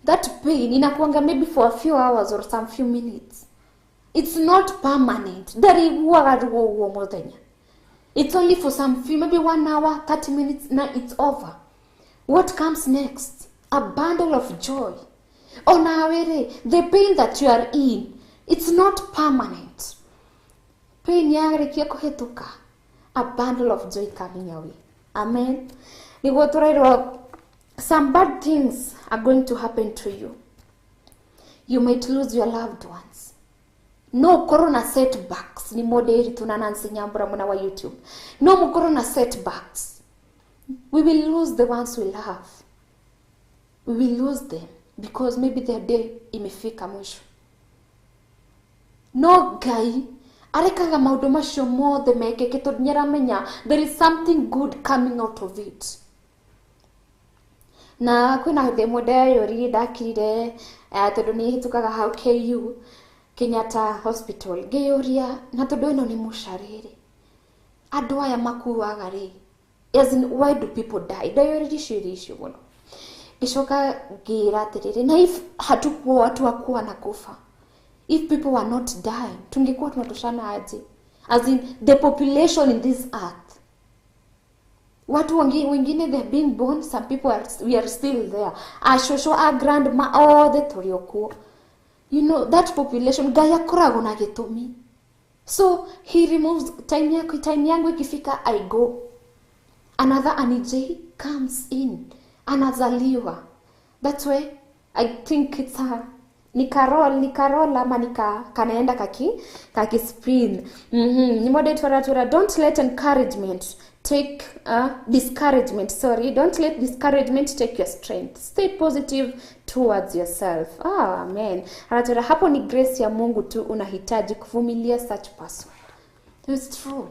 That pain inakuanga maybe for a few hours or some few minutes. It's not permanent. Ndariguaga ruo ũguo mũthenya. It's only for some few, maybe 1 hour, 30 minutes, now it's over. What comes next? A bundle of joy. Onawe rĩ, the pain that you are in, it's not permanent. Pain yarĩkia kũhĩtũka, a bundle of joy coming your way. Amen. Nĩguo tũrairwo some bad things are going to happen to you. You might lose your loved ones. No ũkorwo na setbacks. Ni moderator na Nancy Nyambura mwena wa YouTube. No mũkorwo na setbacks. We will lose the ones we love. We will lose them because maybe their day imefika mwisho. No Ngai arekaga maũndũ macio mothe mekĩke tondũ nĩaramenya there is something good coming out of it. Na kwĩna hĩndĩ ĩmwe ndeyũririe ndakirire tondũ nĩhĩtũkaga hau KU Kenyatta Hospital, ngĩyũria na tondũ ĩno nĩ mũcarĩ rĩ, andũ aya makuaga rĩ, as in why do people die? Ndeyũririe ciũria icio mũno, ngĩcoka ngĩĩra atĩrĩrĩ, na if hatukuwa watu wakuwa na kufa, if people were not dying, tungekuwa tunatoshana aje? As in the population in this earth, watu wengine they're being born, some people are, we are still there, ashosho, a grandma, othe tũrĩ o kuo. You know that population Ngai akoragwo na gĩtũmi. So he removes time yako, time yangu ikifika I go. Another Annie J comes in, anazaliwa. That's why I think it's a ni Carol ama nika kanaenda kaki spin. Ni moderator, don't let encouragement take discouragement, sorry, don't let discouragement take your strength. Stay positive towards yourself. Ah, amen. Anatora hapo ni grace ya Mungu tu, unahitaji kuvumilia such person. It's true.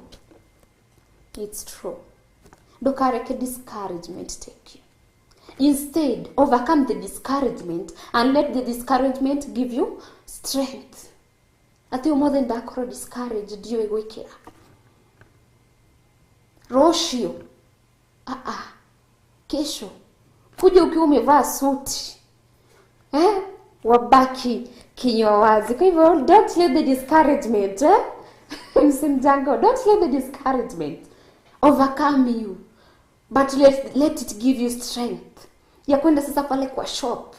It's true. Ndukareke discouragement take you. Instead, overcome the discouragement and let the discouragement give you strength. Ati umothe ndakorwo discouraged ndiũĩ gwĩkĩra. Rũciũ, kesho, kuja ukiwa umevaa suti, wabaki kinywa wazi. Kwa hivyo, don't let the discouragement, Msimjango, don't let the discouragement overcome you, but let it give you strength ya kwenda sasa pale kwa shop,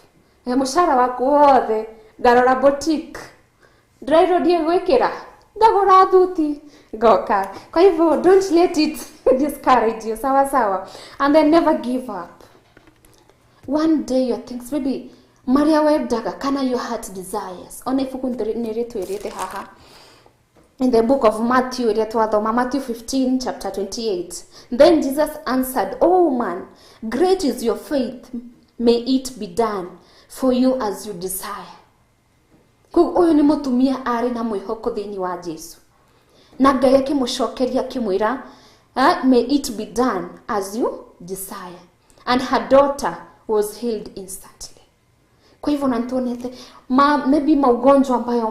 mshahara wako wothe ngarora boutique, ndĩrairwo gwĩkĩra, ngagũra thuti, ngoka. Kwa hivyo don't let it discourage you, sawa sawa. And then never give up. One day your things, maybe maria wendaga kana your heart desires, ona ibuku nĩ rĩtwĩrĩte haha in the book of Matthew, Matthew 15 chapter 28. Then Jesus answered, "Oh man, great is your faith, may it be done for you as you desire." Koguo ũyũ nĩ mũtumia arĩ na mwĩhoko thĩinĩ wa Jesu, na Ngai akĩmũcokeria akĩmwĩra, may it be done as you desire. And her daughter was healed instantly. Kwa hivyo na nituonete maybe maugonjwa ambayo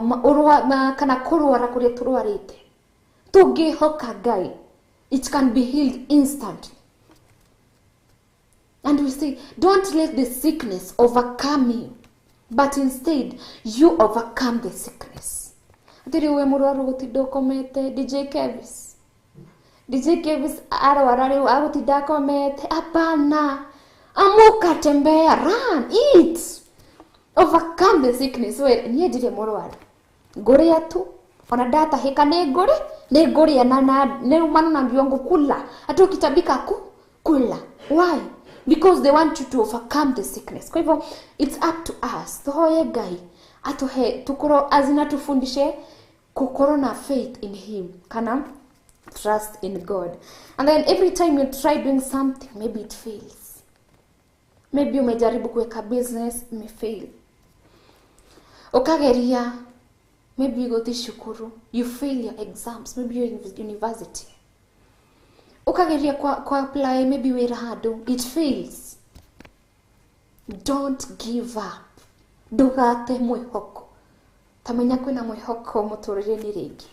kana kũrwara kũrĩa tũrwarĩte, tũngĩhoka Ngai, it can be healed instantly. And we say, don't let the sickness overcome you, but instead you overcome the sickness. Atĩrĩ we mũrwaru gũtinda ũkomete, DJ Kevis. DJ Kevis arwara rĩu agũtinda akomete. Hapana, amuka, tembea, run, eat, overcome the sickness. We niĩ ndirĩ mũrwaru, ngũrĩa tu, ona ndatahĩka nĩ ngũrĩa na nĩ maana naambiwa ngũkula, hata ukitabika kula. Why? Because they want you to overcome the sickness. Kwa hivyo it's up to us. Tuhoye Ngai atuhe tukoro azina tufundishe kukorwo na faith in him, kana trust in God. And then every time you try doing something, maybe it fails. Maybe umejaribu kuweka business, imefail. Ukageria, maybe you go to shukuru, you fail your exams, maybe you're in university. Ukageria kwa apply, maybe wĩra handũ, it fails. Don't give up. Ndũgate mwĩhoko. Tamenya kwĩna mwĩhoko mũtũrĩre-inĩ rĩngĩ.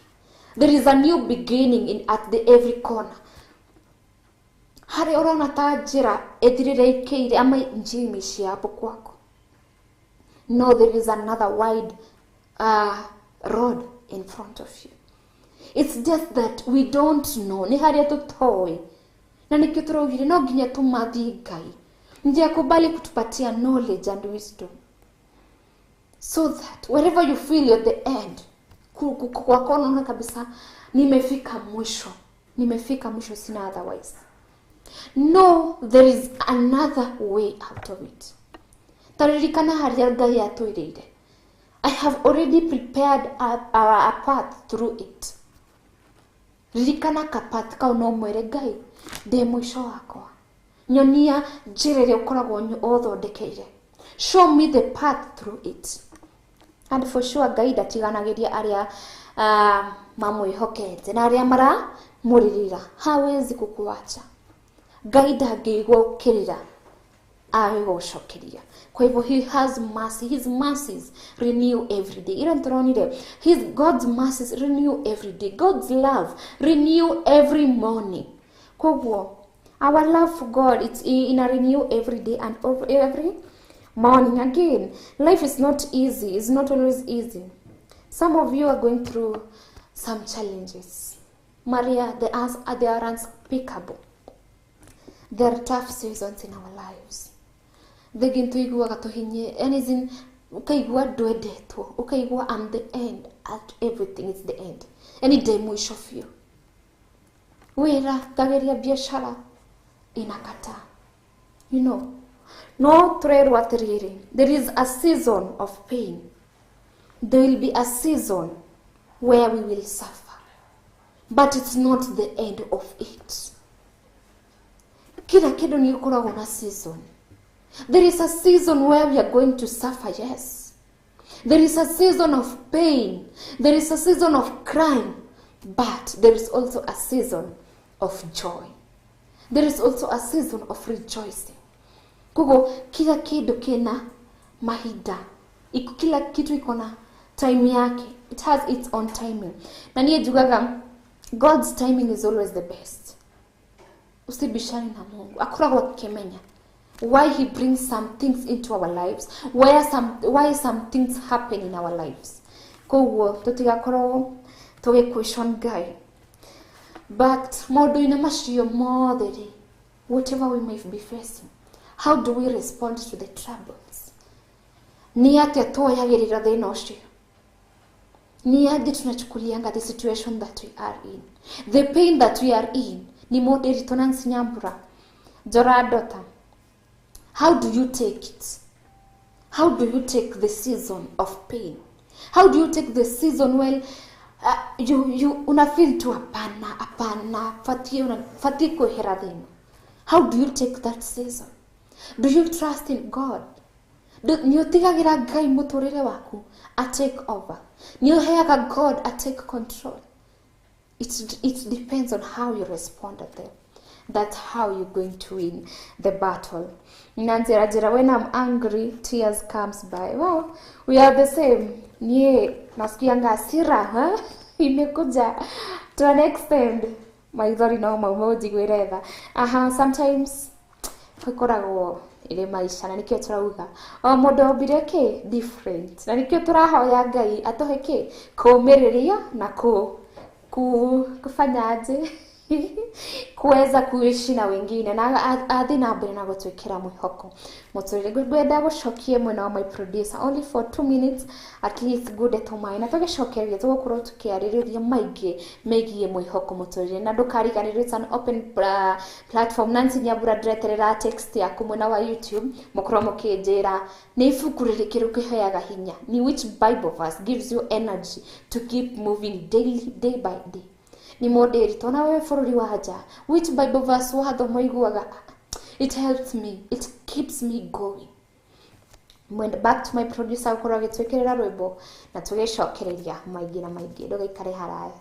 There is a new beginning in at the every corner. Harĩa ũrona ta njĩra ĩthirĩre ĩkĩire ama njia imeishia hapo kwako, no, there is another wide road in front of you. It's just that we don't know. Nĩ harĩa tũtoĩ, na nĩkĩo tũraugire no nginya tũmathiĩ Ngai ndiye akubali kutupatia knowledge and wisdom, so that wherever you feel you're at the end, kwako unaona kabisa nimefika mwisho, nimefika mwisho, sina otherwise. No, there is another way out of it. Taririkana harĩa Ngai atwĩrĩire, I have already prepared a path through it. Ririkana kapath kau no mwĩre Ngai ndĩ mũico wakwa, nyonia njĩra ĩrĩa ũkoragwo ũthondekeire, show me the path through it. And for sure Ngai ndatiganagĩria arĩa mamwĩhokete na arĩa maramũrĩrĩra. Hawezi kukuacha. Ngai ndangĩigua ũkĩrĩra agĩgũcokeria. Kwa hivyo he has mercy. His mercies renew every day. Ira nĩtũronire, his God's mercies renew every day. God's love renew every morning. Koguo our love for God, it's in a renew every day and every morning. Again, life is not easy. It's not always easy. Some of you are going through some challenges. Maria, they are unspeakable. There are tough seasons in our lives. Thegin tuiguaga tuhinye, anything Ũkaigua ndwendetwo, ũkaigua I'm the end at everything, is the end, yani ndĩ mũico biũ. Wĩra ngageria, biashara inakataa. No tũrerwo atĩrĩrĩ, there is a season of pain, there will be a season where we will suffer, but it's not the end of it. Kila kĩndũ nĩ gĩkoragwo na season. There is a season where we are going to suffer, yes. There is a season of pain, there is a season of crying, but there is also a season of joy, there is also a season of rejoicing. Koguo kila kĩndũ kĩna mahinda. Kila kitu iko na time yake. It has its own timing. Na niĩ njugaga God's timing is always the best. Usibishani na Mungu. Akoragwo akĩmenya why he brings some things into our lives, why some things happen in our lives. Koguo tũtigakorwo tũgĩ question Ngai. But maũndũ-inĩ macio mothe rĩ, whatever we may be facing, how do we respond to the troubles? Nĩ atĩa tuoyagĩrĩra thĩna ũcio? Ni aje tunachukulianga the situation that we are in, the pain that we are in? Ni moderi Nancy Nyambura Njora Dota, how do you take it? How do you take the season of pain? How do you take the season? Well, you una feel tu hapana, hapana, fatie una fatie kwehera thĩna. How do you take that season? Do you trust in God? Nĩ ũtigagĩra Ngai mũtũrĩre waku a take over? Nĩ ũheaga God a take control? It depends on how you respond at them. That's how you're going to win the battle. Na njĩra njĩra, when I'm angry, tears comes by. Well, we are the same. Nie nasikianga hasira, huh? Imekuja to an extent, maithori no maume ũnjiguĩre tha. Aha, sometimes ĩkoragwo ĩrĩ maica, na nĩkĩo tũrauga o mũndũ ombire kĩ different, na nĩkĩo tũrahoya Ngai atũhe kĩ kũũmĩrĩria na ku kufanyaje kuweza kuishi na wengine na athiĩ na mbere na gũtwĩkĩra mwĩhoko mũtũrĩre. Ngwenda gũcokie mwena wa my producer only for 2 minutes at least, ngunde tũmaĩ na tũgĩcokeria tũgũkorwo tũkĩarĩrĩria maingĩ megiĩ mwĩhoko mũtũrĩre. Na ndũkariganĩrwo, it's an open platform. Nancy Nyambura, ndĩreterera text yaku mwena wa YouTube, mũkorwo mũkĩnjĩra nĩ ibuku rĩrĩkĩ rĩkũheaga hinya, ni which Bible verse gives you energy to keep moving daily, day by day. Ni mũndĩri tona wewe bũrũri wa nja, which Bible verse wathoma iguaga it helps me, it keeps me going? Mwenda back to my producer gũkorwo agĩtwĩkĩrĩra rwĩmbo na tũgĩcokereria maingĩ na maingĩ. Ndũgaikare haraya.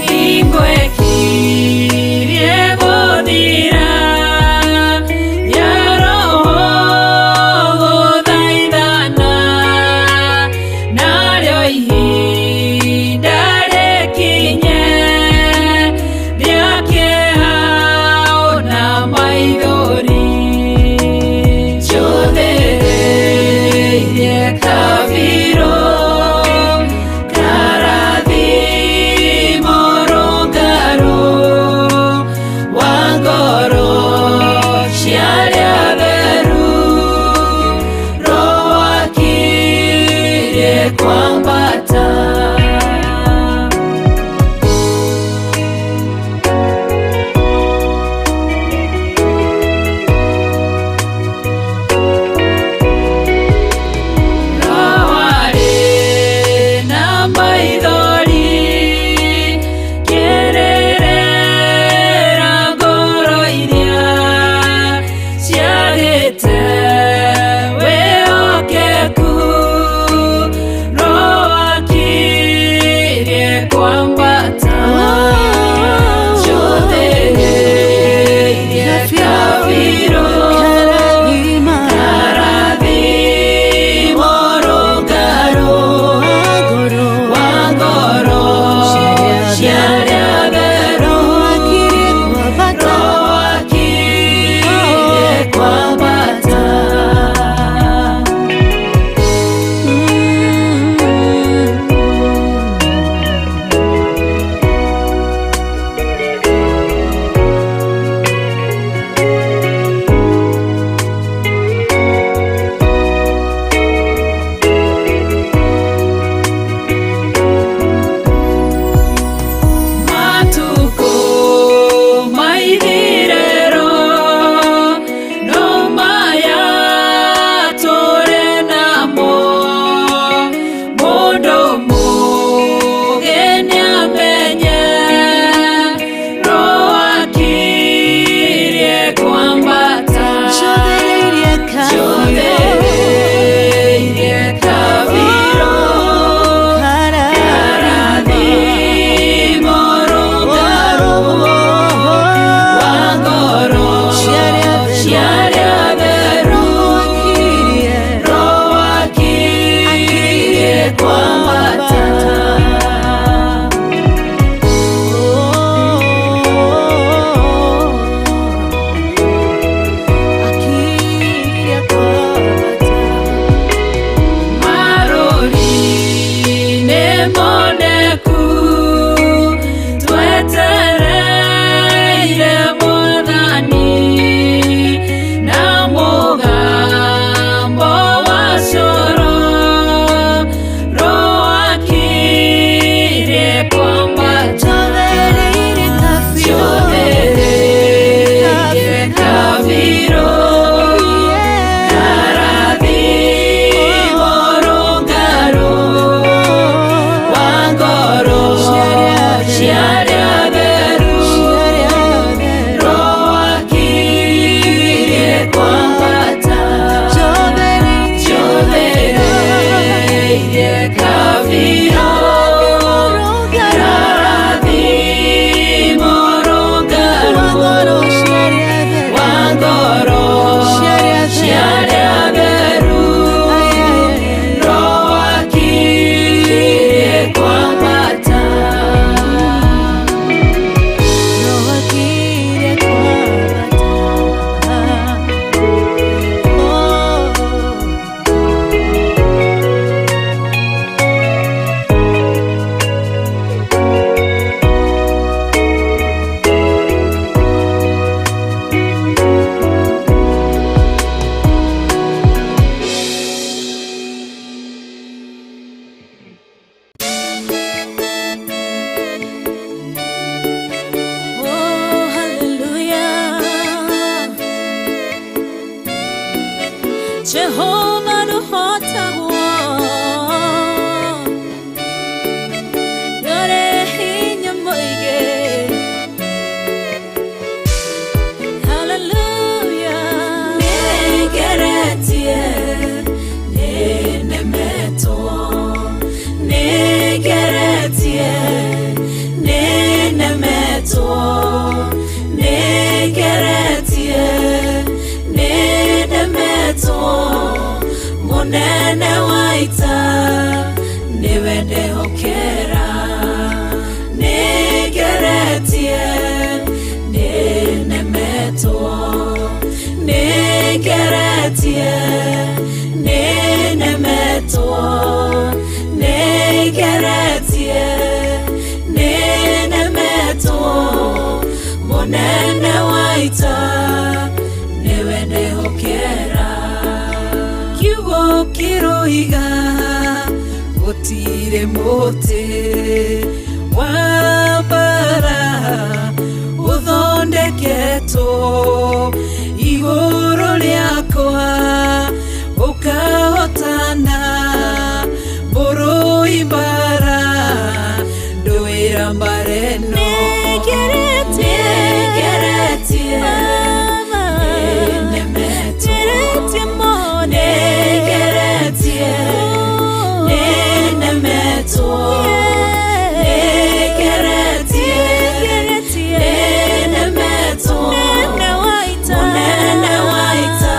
Hingo ĩkirie gũthira. Jehova ndũhotagwo, ndũrĩ hinya mũingĩ. Hallelujah. Nĩngeretie, nĩnemetwo. Nĩngeretie, nĩnemetwo. Nĩngeretie, nĩnemetwo. Mũnene wa ita, nĩwe ndehokera. Nĩngeretie, nĩnemetwo. Nĩngeretie, nĩnemetwo. Nĩngeretie, nĩnemetwo. Mũnene wa ita, nĩwe ndehokera. Kiugo kĩroiga gũtirĩ mũtĩ wa mbara ũthondeketwo igũrũ rĩakwa ũkahotana mbũrũi mbara ndũĩra mbara ĩno. Nĩngeretie, Nĩngeretie, Baba, nĩnemetwo. ngeretie mone. Nĩngeretie, nĩnemetwo. Nĩngeretie, Nĩngeretie, nĩnemetwo. Mũnene wa ita. Mũnene wa ita,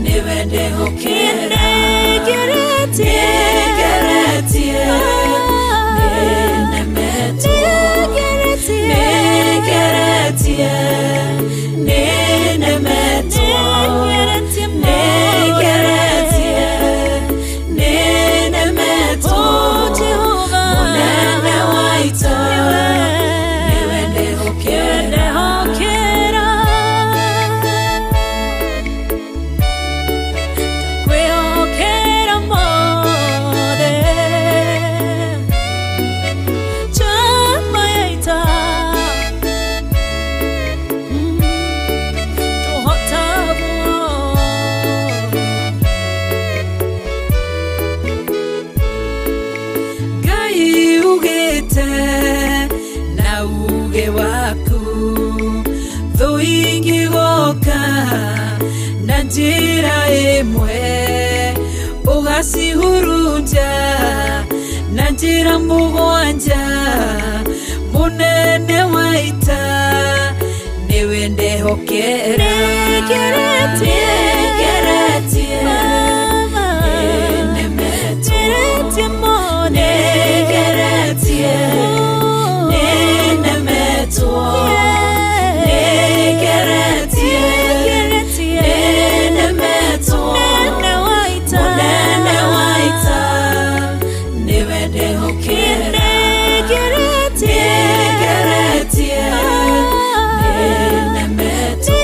nĩwe ndehokera. Nĩngeretie, Nĩngeretie, nĩnemetwo. Nĩngeretie, Nĩngeretie, nĩnemetwo. Nĩngeretie mone. Nĩngeretie, nĩnemetwo. Oh, Jehova. Mũnene wa ita, nĩwe ndehokera. Ndehokera. Ndakwĩhokera mothe. Njamba ya ita. Ndũhotagwo. Ngai ugĩte na uge waku thũ ingĩgoka na njĩra ĩmwe ũgacihurunja na njĩra mũgwanja mũnene wa ita nĩwe ndehokera. Nĩngeretie, Nĩngeretie, Baba, nĩnemetwo. ngeretie mone. Nĩngeretie, nĩnemetwo. Nĩngeretie, Nĩngeretie, nĩnemetwo. Mũnene wa ita. Mũnene wa ita, nĩwe ndehokera. Nĩngeretie, Nĩngeretie, nĩnemetwo.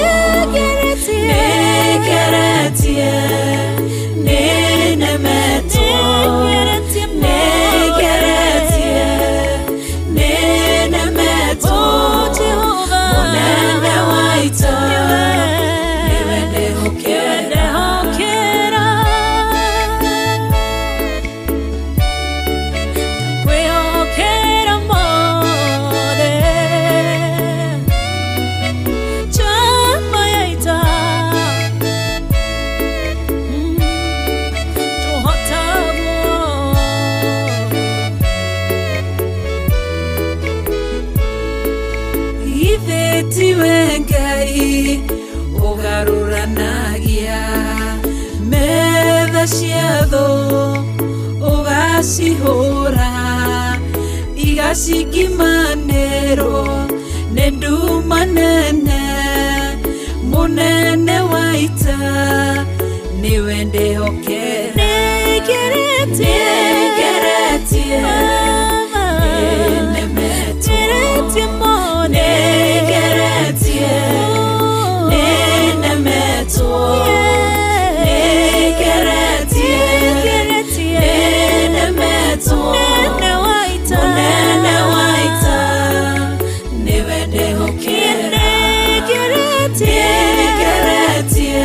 Nĩngeretie, Nĩngeretie, nĩnemetwo. Nĩngeretie mone. Nĩngeretie, nĩnemetwo. Oh, Jehova. Mũnene wa ita, nĩwe ndehokera. Ndehokera. Ndakwĩhokera mothe. Njamba ya ita. Ndũhotagwo. Githĩ tiwe Ngai ũgarũranagia metha cia thũ ũgacihũra igacingimanĩrwo nĩ nduma nene mũnene wa ita nĩwe ndehokera. Nĩngeretie, Nĩngeretie, Baba, nĩnemetwo. ngeretie mone. Nĩngeretie, nĩnemetwo. Nĩngeretie, Nĩngeretie, nĩnemetwo. Mũnene wa ita. Mũnene wa ita, nĩwe ndehokera. Nĩngeretie, Nĩngeretie,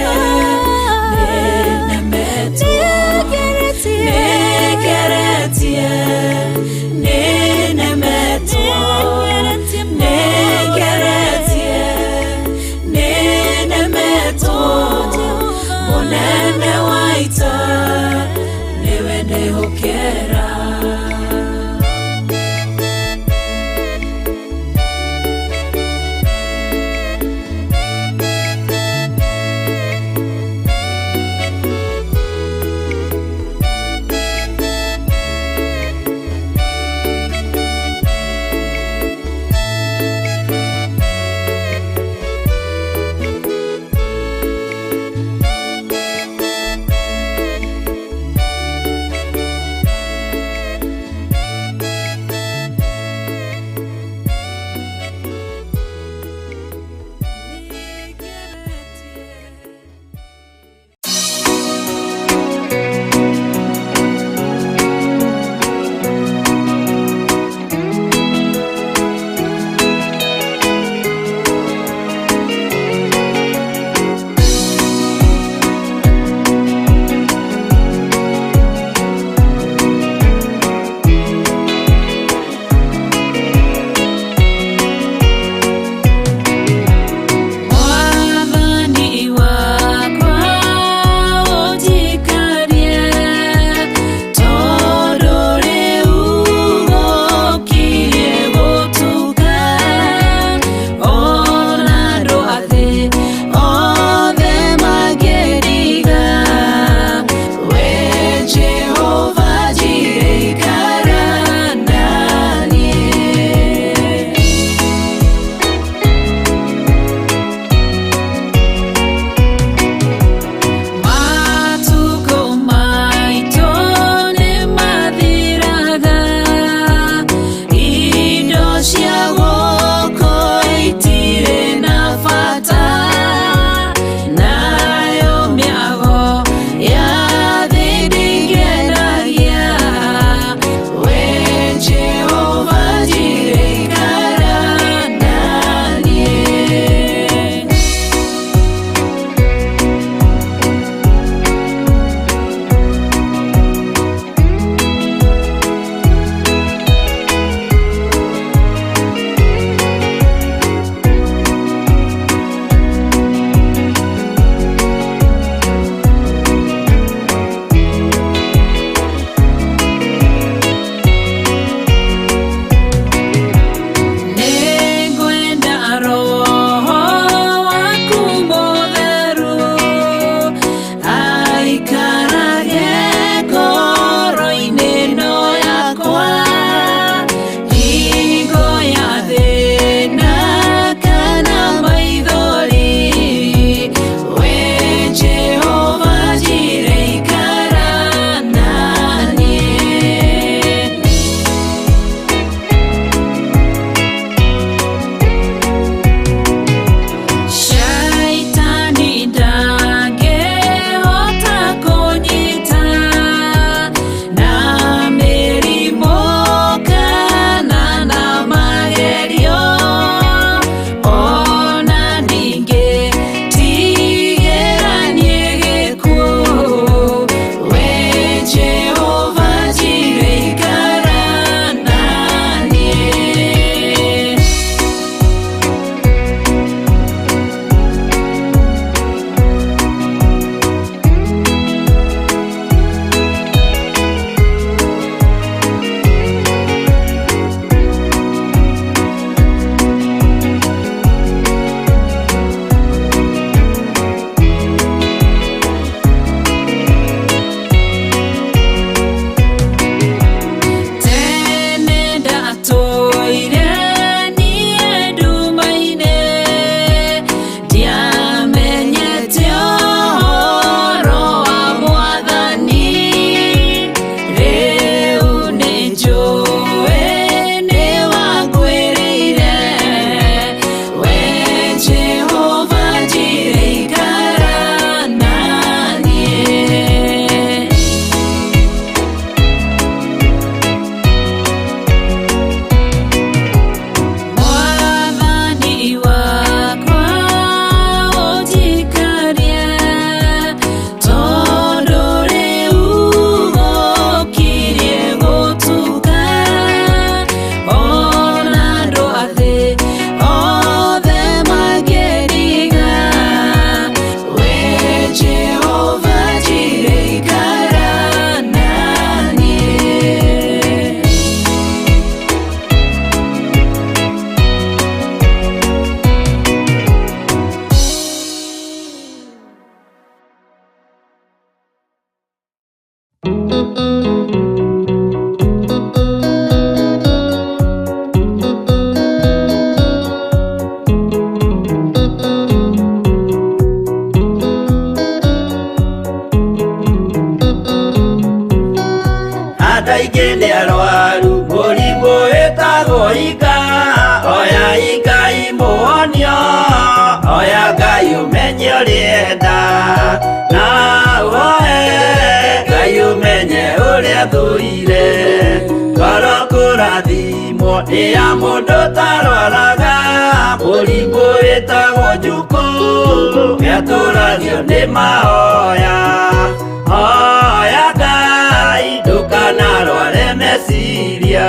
Aingĩ nĩ arwaru mũrimũ wĩtagwo inga. Oya Ngai mũhonio, oya Ngai ũmenye ũrĩa enda. Na ũhoe Ngai ũmenye ũrĩa thũire. Ngoro kũrathimwo nĩ ya mũndũ ũtarwaraga. Mũrimũ wĩtagwo njukũ nĩatũragio nĩ mahoya. Hoya Ngai ndũkanarware meciria.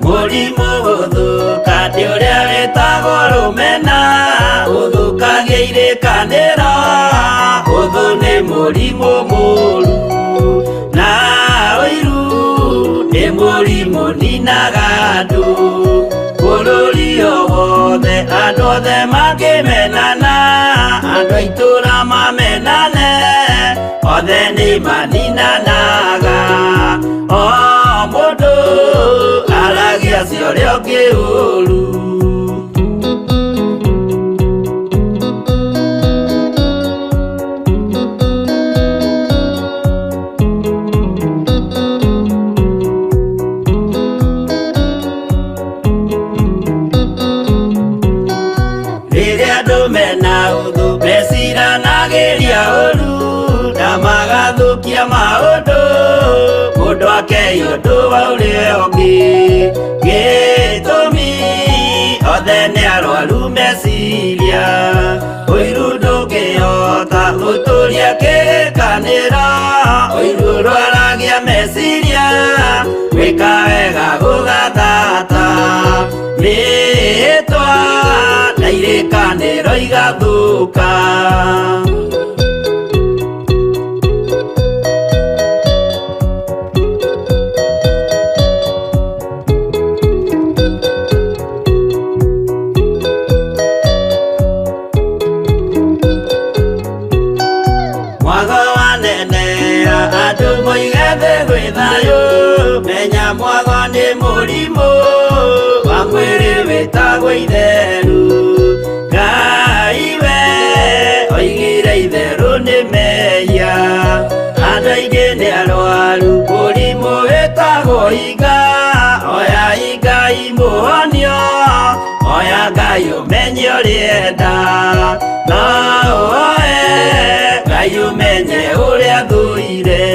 Mũrimũ gũthũka nĩ ũrĩa wĩtagwo rũmena, ũthũkagia irĩkanĩro, ũthũ nĩ mũrimũ mũru. Na ũiru nĩ mũrimũ ninaga andũ, bũrũri o wothe andũ othe mangĩmenana, andũ a itũũra mamenane, othe nĩ maninanaga. O mũndũ aragia cia ũrĩa ũngĩ ũru. Rĩrĩa andũ mena ũthũ meciranagĩria ũru, na magathũkia maũndũ, mũndũ akei ũndũ wa ũrĩa ũngĩ. Gĩtũmi othe nĩ arwaru meciria, ũiru ndũngĩhota gũtũria kĩrĩkanĩro, ũiru ũrwaragia meciria, gwĩka wega gũgathata. Mĩhĩtwa na irĩkanĩro igathũka. Mwago wanenea andũ moige thĩ gwĩ thayũ, menya mwago nĩ mũrimũ wa mwĩrĩ wĩtagwo itheru. Ngai we oigire itherũ nĩ mehia, andũ aingĩ nĩ arwaru mũrimũ wĩtagwo inga. Oya Ngai mũhonio, oya Ngai ũmenye ũrĩa enda. Na ũhoe Ngai ũmenye ũrĩa thũire.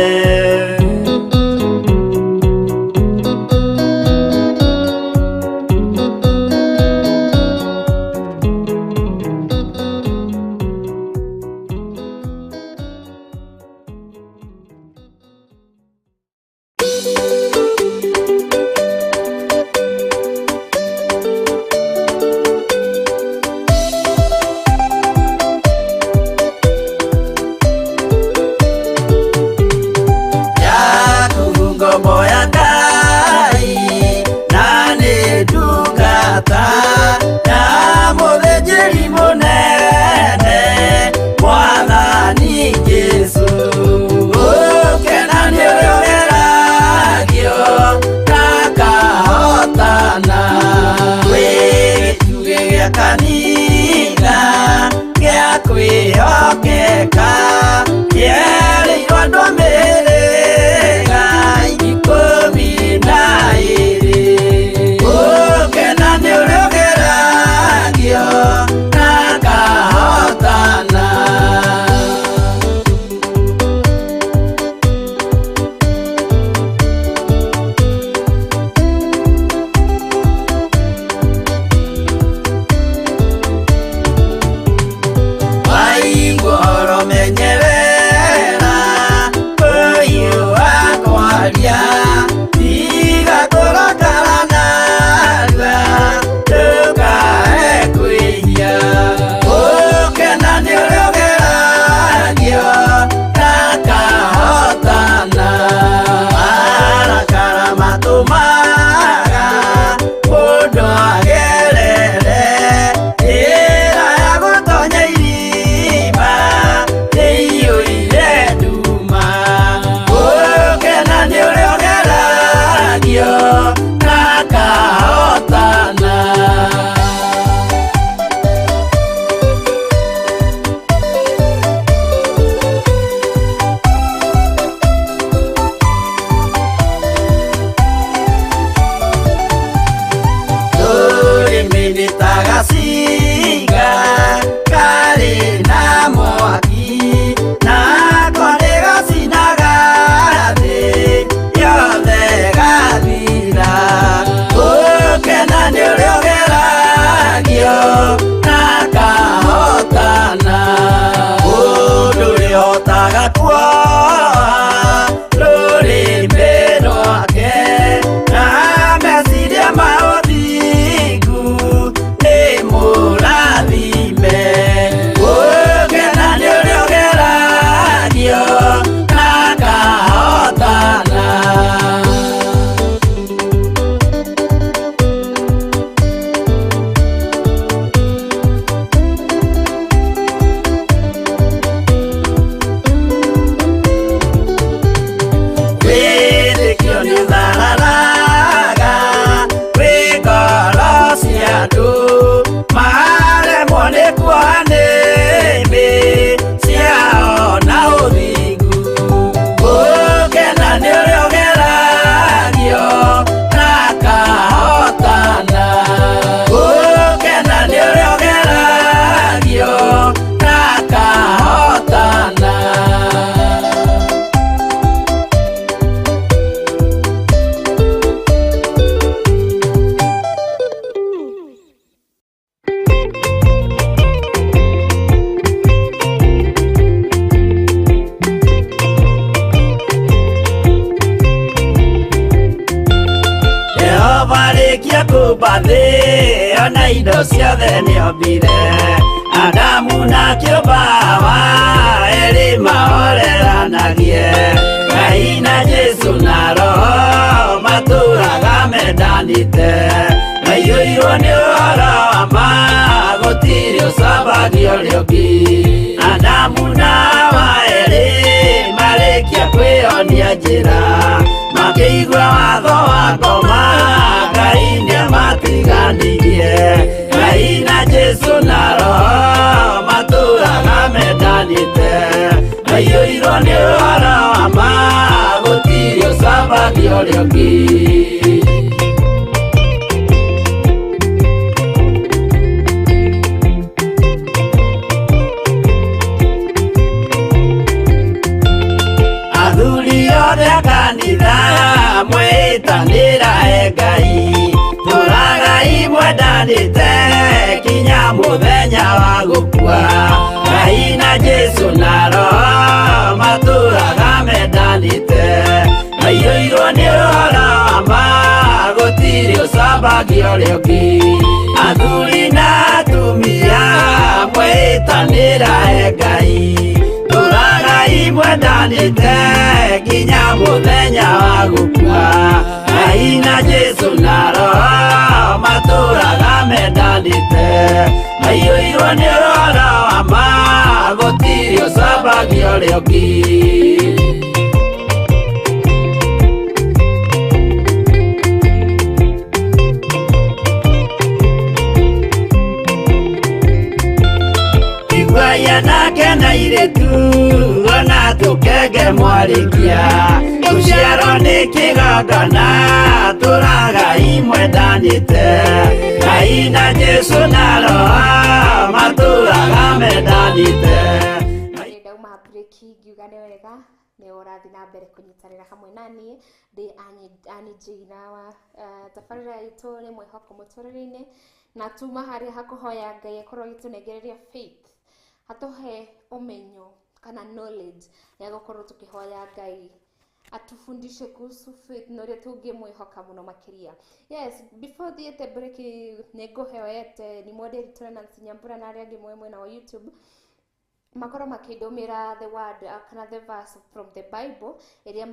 Yakubu ngombo ya Ngai, na nĩ ndungata ya mũthĩnjĩri mũnene, Mwathani Jesũ. Gũkena nĩ ũrĩa ũgeragio na akahotana. Wĩ gĩtugĩ gĩa kanitha gĩa kwĩhokeka, kĩerĩirwo andũ a mĩhĩrĩga 12. Gũkena nĩ ũrĩa ũgeragio na akahotana. Waigua ũhoro menye wega. Akĩũmba thĩ ona indo ciothe nĩombire Adamu na akĩũmba Hawa erĩ mahoreranagie Ngai na Jesũ na Roho matũraga mendanĩte maiyũirwo nĩ ũhoro wa ma gũtirĩ ũcambagia ũrĩa ũngĩ Adamu na Hawa erĩ marĩkia kwĩyonia njĩra makĩigua watho wa ngoma Ngai nĩamatiganirie Ngai na Jesũ na Roho matũraga mendanĩte maiyũirwo nĩ ũhoro wa ma gũtirĩ ũcambagia ũrĩa ũngĩ. Athuri othe a kanitha mwĩtanĩra e Ngai tũragai mwendanĩte kinya mũthenya wa gũkua Ngai na Jesũ na Roho matũraga mendanĩte maiyũirwo nĩ ũhoro wa ma gũtirĩ ũcambagia ũrĩa ũngĩ Athuri na atumia mwĩtanĩra e Ngai tũragai mwendanĩte nginya mũthenya wa gũkua Ngai na Jesũ na Roho matũraga mendanĩte maiyũirwo nĩ ũhoro wa ma gũtirĩ ũcambagia ũrĩa ũngĩ. Iguai anake na airĩtu ona tũkenge mwarĩkia gũciarwo nĩ kĩgongona tũragai mwendanĩte Ngai na Jesũ na Roho matũraga mendanĩte. Ndauma break ngiuga nĩ wega nĩ ũrathiĩ na mbere kũnyitanĩra hamwe na niĩ ndĩ Annie Jane wa tabarĩra itũ nĩ mwĩhoko mũtũrĩre-inĩ na tuma harĩa hakũhoya Ngai akorwo agĩtũnengereria faith atũhe ũmenyo kana knowledge ya gũkorwo tũkĩhoya Ngai atufundishe kuhusu faith na ũrĩa tũngĩmwĩhoka mũno makĩria. Yes, before thiĩte break nĩ ngũheoete nĩ moderator Nancy Nyambura na arĩa angĩ mwe mwena wa YouTube makorwo makĩndũmĩra the word kana the verse from the Bible ĩrĩa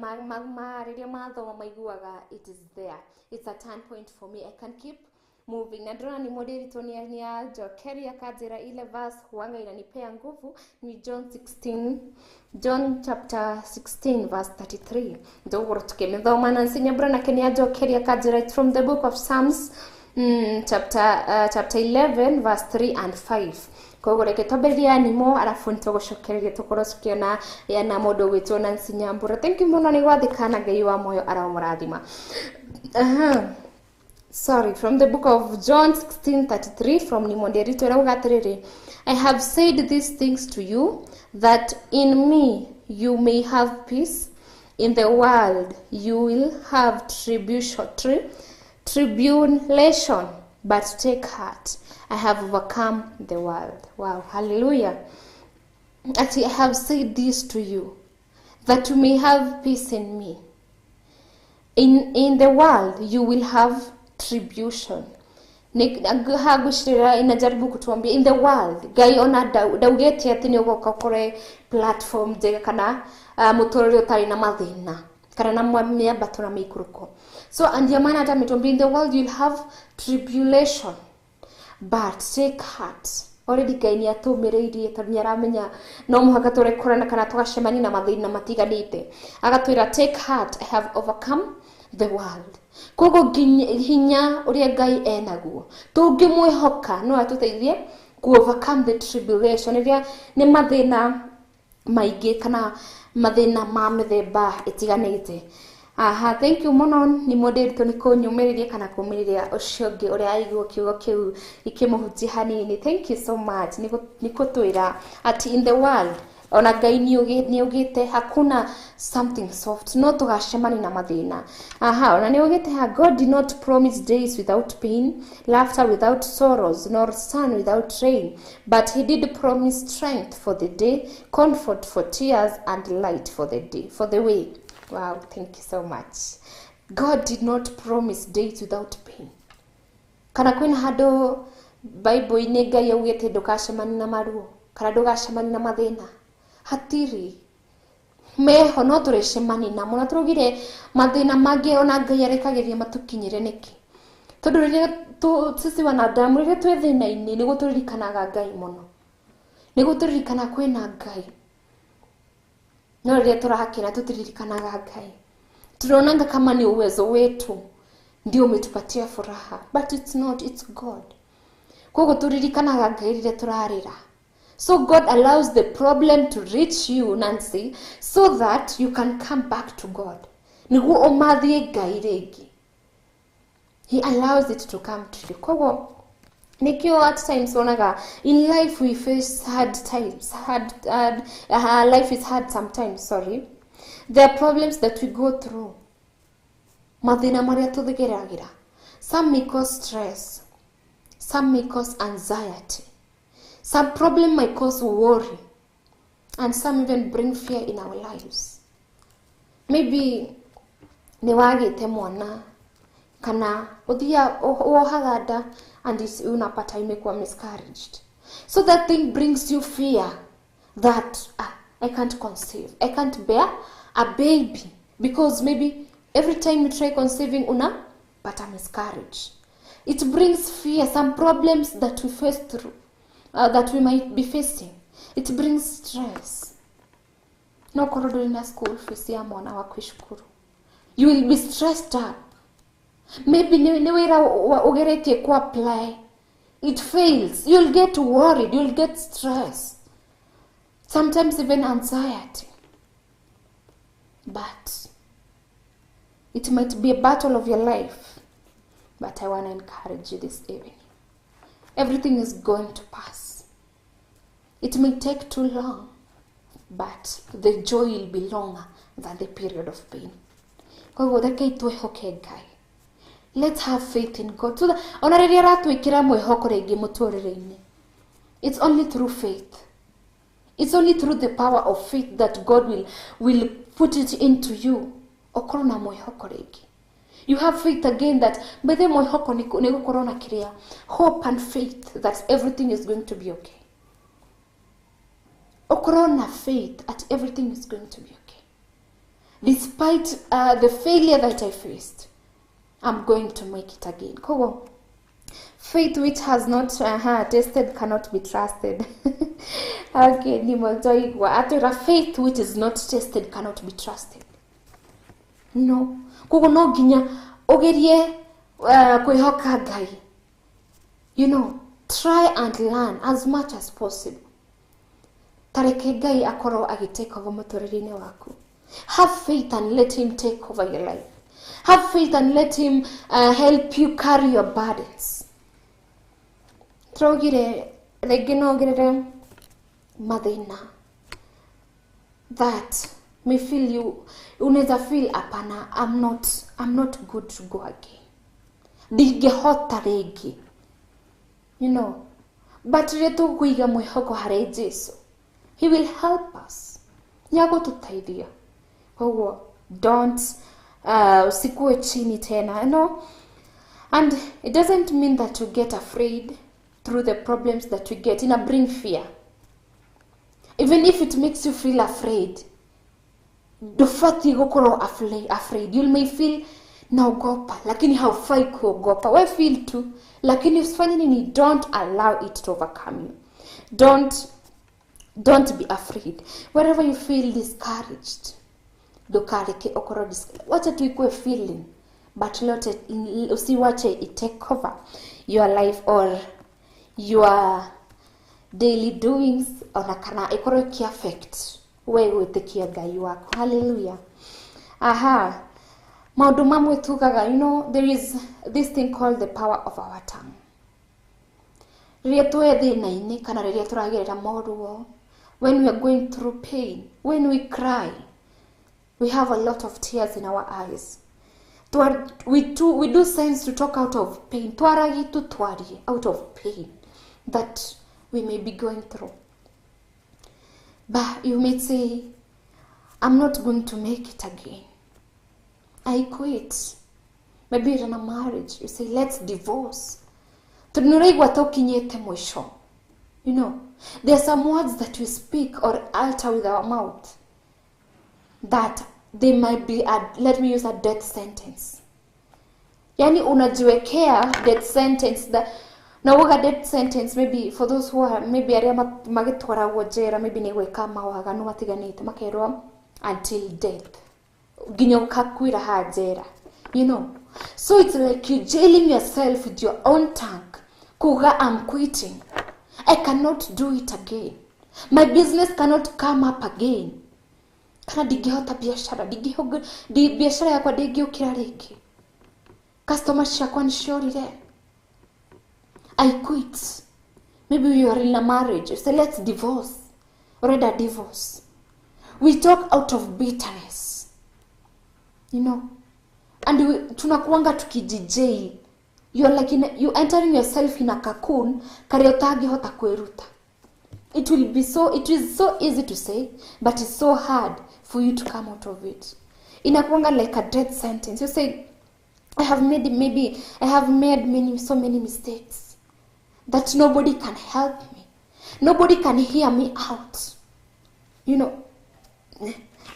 rĩrĩa mathoma maiguaga it is there, it's a turn point for me, I can keep moving. Na ndĩrona nĩ moderator ni anjokeria akanjĩra ile verse huanga inanipea nguvu ni John 16, John chapter 16 verse 33 ndũgũkorwo tũkĩmĩthoma. Nancy Nyambura nake nĩ anjokeria akanjĩra it's from the book of Psalms chapter 11 verse 3 and 5. Koguo reke twambĩrĩrie nimo arabu nĩtũgũcokereria tũkorwo tũkĩona yana mũndũ ũgwĩtwo Nancy Nyambura. Thank you mũno nĩ gwathĩka na Ngai wa muoyo aromũrathima. Sorry, from the book of John 16:33 from Nimonderito irauga atĩrĩrĩ, I have said these things to you that in me you may have peace. In the world you will have tribulation, but take heart, I have overcome the world. Wow, hallelujah. Actually, I have said this to you that you may have peace in me. In the world you will have tribulation. Hagucirira inajaribu kutuambia in the world Ngai ona ndaugĩte atĩ nĩ ũgoka ũkore platform njega kana mũtũrĩre ũtarĩ na mathĩna kana na mĩambato na mĩikũrũko. So ndio maana hata ametuambia in the world you'll have tribulation, but take heart. Already Ngai nĩ atũmĩrĩirie tondũ nĩ aramenya no mũhaka tũrekorana kana tũgacemania na mathĩna matiganĩte. Agatwĩra take heart, I have overcome the world. Koguo hinya ũrĩa Ngai enaguo tũngĩmwĩhoka no atũteithie ku overcome the tribulation ĩrĩa nĩ mathĩna maingĩ kana mathĩna ma mĩthemba ĩtiganĩte. Aha, thank you mũno nĩ mũndĩritũ nĩ kũnyũmĩrĩria kana kũmĩrĩria ũcio ũngĩ ũrĩa aigua kiugo kĩu gĩkĩmũhutia hanini. Thank you so much nĩ kũtwĩra atĩ in the world ona Ngai nĩ augĩte hakuna something soft, no tũgacemania na mathĩna. Aha, ona nĩ augĩte ha God did not promise days without pain, laughter without sorrows, nor sun without rain, but he did promise strength for the day, comfort for tears, and light for the day, for the way. Wow, thank you so much. God did not promise days without pain. Kana kwĩna handũ Bible-inĩ Ngai augĩte ndũgacemanie na maruo kana ndũgacemanie na mathĩna? Hatirĩ. Meho no tũrĩcemania namo, na tũraugire mathĩna mangĩ ona Ngai arekagĩrĩria matũkinyĩre nĩkĩ? Tondũ rĩrĩa sisi wanadamu rĩrĩa twĩ thĩna-inĩ nĩguo tũririkanaga Ngai mũno, nĩguo tũririkana kwĩna Ngai. No rĩrĩa tũrakena tũtiririkanaga Ngai, tunaonanga kama ni uwezo wetu ndio umetupatia furaha, but it's not, it's God. Koguo tũririkanaga Ngai rĩrĩa tũrarĩra. So God allows the problem to reach you, Nancy, so that you can come back to God. Nĩguo ũmathiĩ Ngai rĩngĩ. He allows it to come to you. Koguo nĩkĩo at times wonaga in life we face hard times, life is hard sometimes, sorry. There are problems that we go through. Mathĩna marĩa tũgeragĩra. Some may cause stress. Some may cause anxiety. Some problem might cause worry. And some even bring fear in our lives. Maybe nĩ wagĩte mwana kana ũthia wohaga nda and unapata imekuwa miscarriaged. So that thing brings you fear that I can't conceive, I can't bear a baby, because maybe every time you try conceiving unapata miscarriage. It brings fear, some problems that we face through, that we might be facing. It brings stress. No korwo ndũrĩ na school fees ya mwana waku cukuru, you will be stressed up. Maybe nĩ wĩra ũgeretie ku apply, it fails, you'll get worried, you'll get stress, sometimes even anxiety. But it might be a battle of your life. But I want to encourage you this evening. Everything is going to pass. It may take too long, but the joy will be longer than the period of pain. Koguo rekei twĩhoke Ngai. Let's have faith in God. So that ona rĩrĩa aratwĩkĩra mwĩhoko rĩngĩ mũtũrĩre-inĩ, it's only through faith. It's only through the power of faith that God will put it into you. Okorwo na mwĩhoko rĩngĩ. You have faith again that bethe mwĩhoko nĩ gũkorwo na kĩrĩa, hope and faith that everything is going to be okay. Okorwo na faith that everything is going to be okay. Despite the failure that I faced, I'm going to make it again. Koguo, faith which has not tested cannot be trusted. Okay, ni mwanzo atwĩra faith which is not tested cannot be trusted. No. Koguo no nginya ũgerie kwĩhoka Ngai. You know, try and learn as much as possible. Tareke Ngai akorwo agĩtake over mũtũrĩre-inĩ waku. Have faith and let him take over your life. Have faith and let him help you carry your burdens. Tũraugire rĩngĩ no ũgerere mathĩna that may feel you, unaweza feel hapana, I'm not good to go again. Ndingĩhota rĩngĩ. You know, but rĩrĩa tũkũiga mwĩhoko harĩ Jesu, he will help us. Nĩagũtũteithia. Koguo don't usikue chini tena, you know. And it doesn't mean that you get afraid through the problems that you get. Ina bring fear. Even if it makes you feel afraid, ndũbatiĩ gũkorwo afraid. You may feel naogopa, lakini haufai kuogopa. We feel tu, lakini usifanye nini? Don't allow it to overcome you. Don't be afraid. Wherever you feel discouraged, ndukareke okorwo wacha tu ikue feeling, but let it, usiwache it take over your life or your daily doings, ona kana ikorwo ikiaffect we gwĩtĩkia Ngai waku. Hallelujah. Aha. Maũndũ mamwe tugaga, you know, there is this thing called the power of our tongue. Rĩrĩa twĩ thĩna-inĩ kana rĩrĩa tũragerera moruo, when we are going through pain, when we cry, we have a lot of tears in our eyes. We do sense to talk out of pain. Twaragi tu twarie out of pain that we may be going through. But you may say, I'm not going to make it again. I quit. Maybe you're in a marriage. You say, let's divorce. Tondu nĩ ũraigua ta ũkinyĩte mũico. You know, there are some words that we speak or alter with our mouth that they might be a, let me use a death sentence. Yani unajiwekea death sentence that na uga death sentence maybe for those who are maybe aria magitwaragwo njera, maybe ni gwika mawaganu matiganite makerwo until death, nginya ukakuira ha njera, you know. So it's like you jailing yourself with your own tongue. Kuga, I'm quitting, I cannot do it again, my business cannot come up again, kana ndingĩhota biashara, biashara yakwa ndĩngĩũkĩra rĩngĩ, customer ciakwa nĩciorire, I quit. Maybe you are in a marriage, you say let's divorce, already a divorce. We talk out of bitterness, you know, and tunakuanga tukijijail. You're like you entering yourself in a cocoon karia utangihota kwiruta. It will be so, it is so easy to say, but it's so hard for you to come out of it. Inakuanga like a death sentence. You say, I have made, maybe I have made many, so many mistakes that nobody can help me, nobody can hear me out, you know,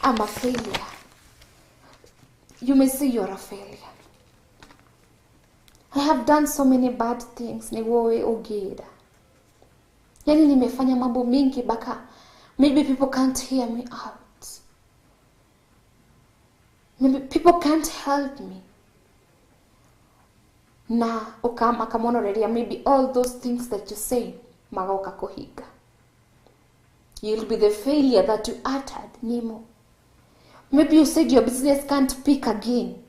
I'm a failure. You may say you're a failure. I have done so many bad things. Niwowe ogera. Yani nimefanya mambo mingi baka maybe people can't hear me out. Maybe people can't help me. Na ukama kamonoreria maybe all those things that you say magoka kuhiga. You'll be the failure that you uttered, Nemo. Maybe you said your business can't pick again.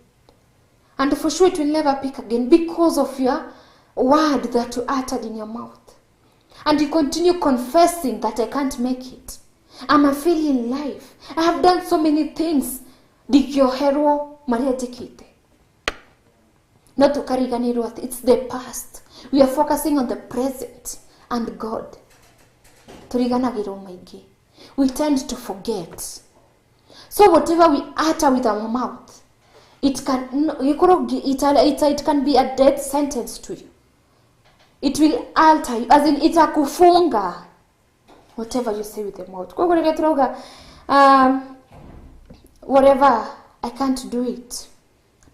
And for sure it will never pick again because of your word that you uttered in your mouth. And you continue confessing that I can't make it. I'm a failure in life. I have done so many things. Dikioherwo Maria jikite. Not to kariganirwo, it's the past. We are focusing on the present and God. Turiganagirwo maingi. We tend to forget. So whatever we utter with our mouth, it can, it can be a death sentence to you. It will alter you, as in itakufunga. Whatever you say with the mouth. Whatever, I can't do it.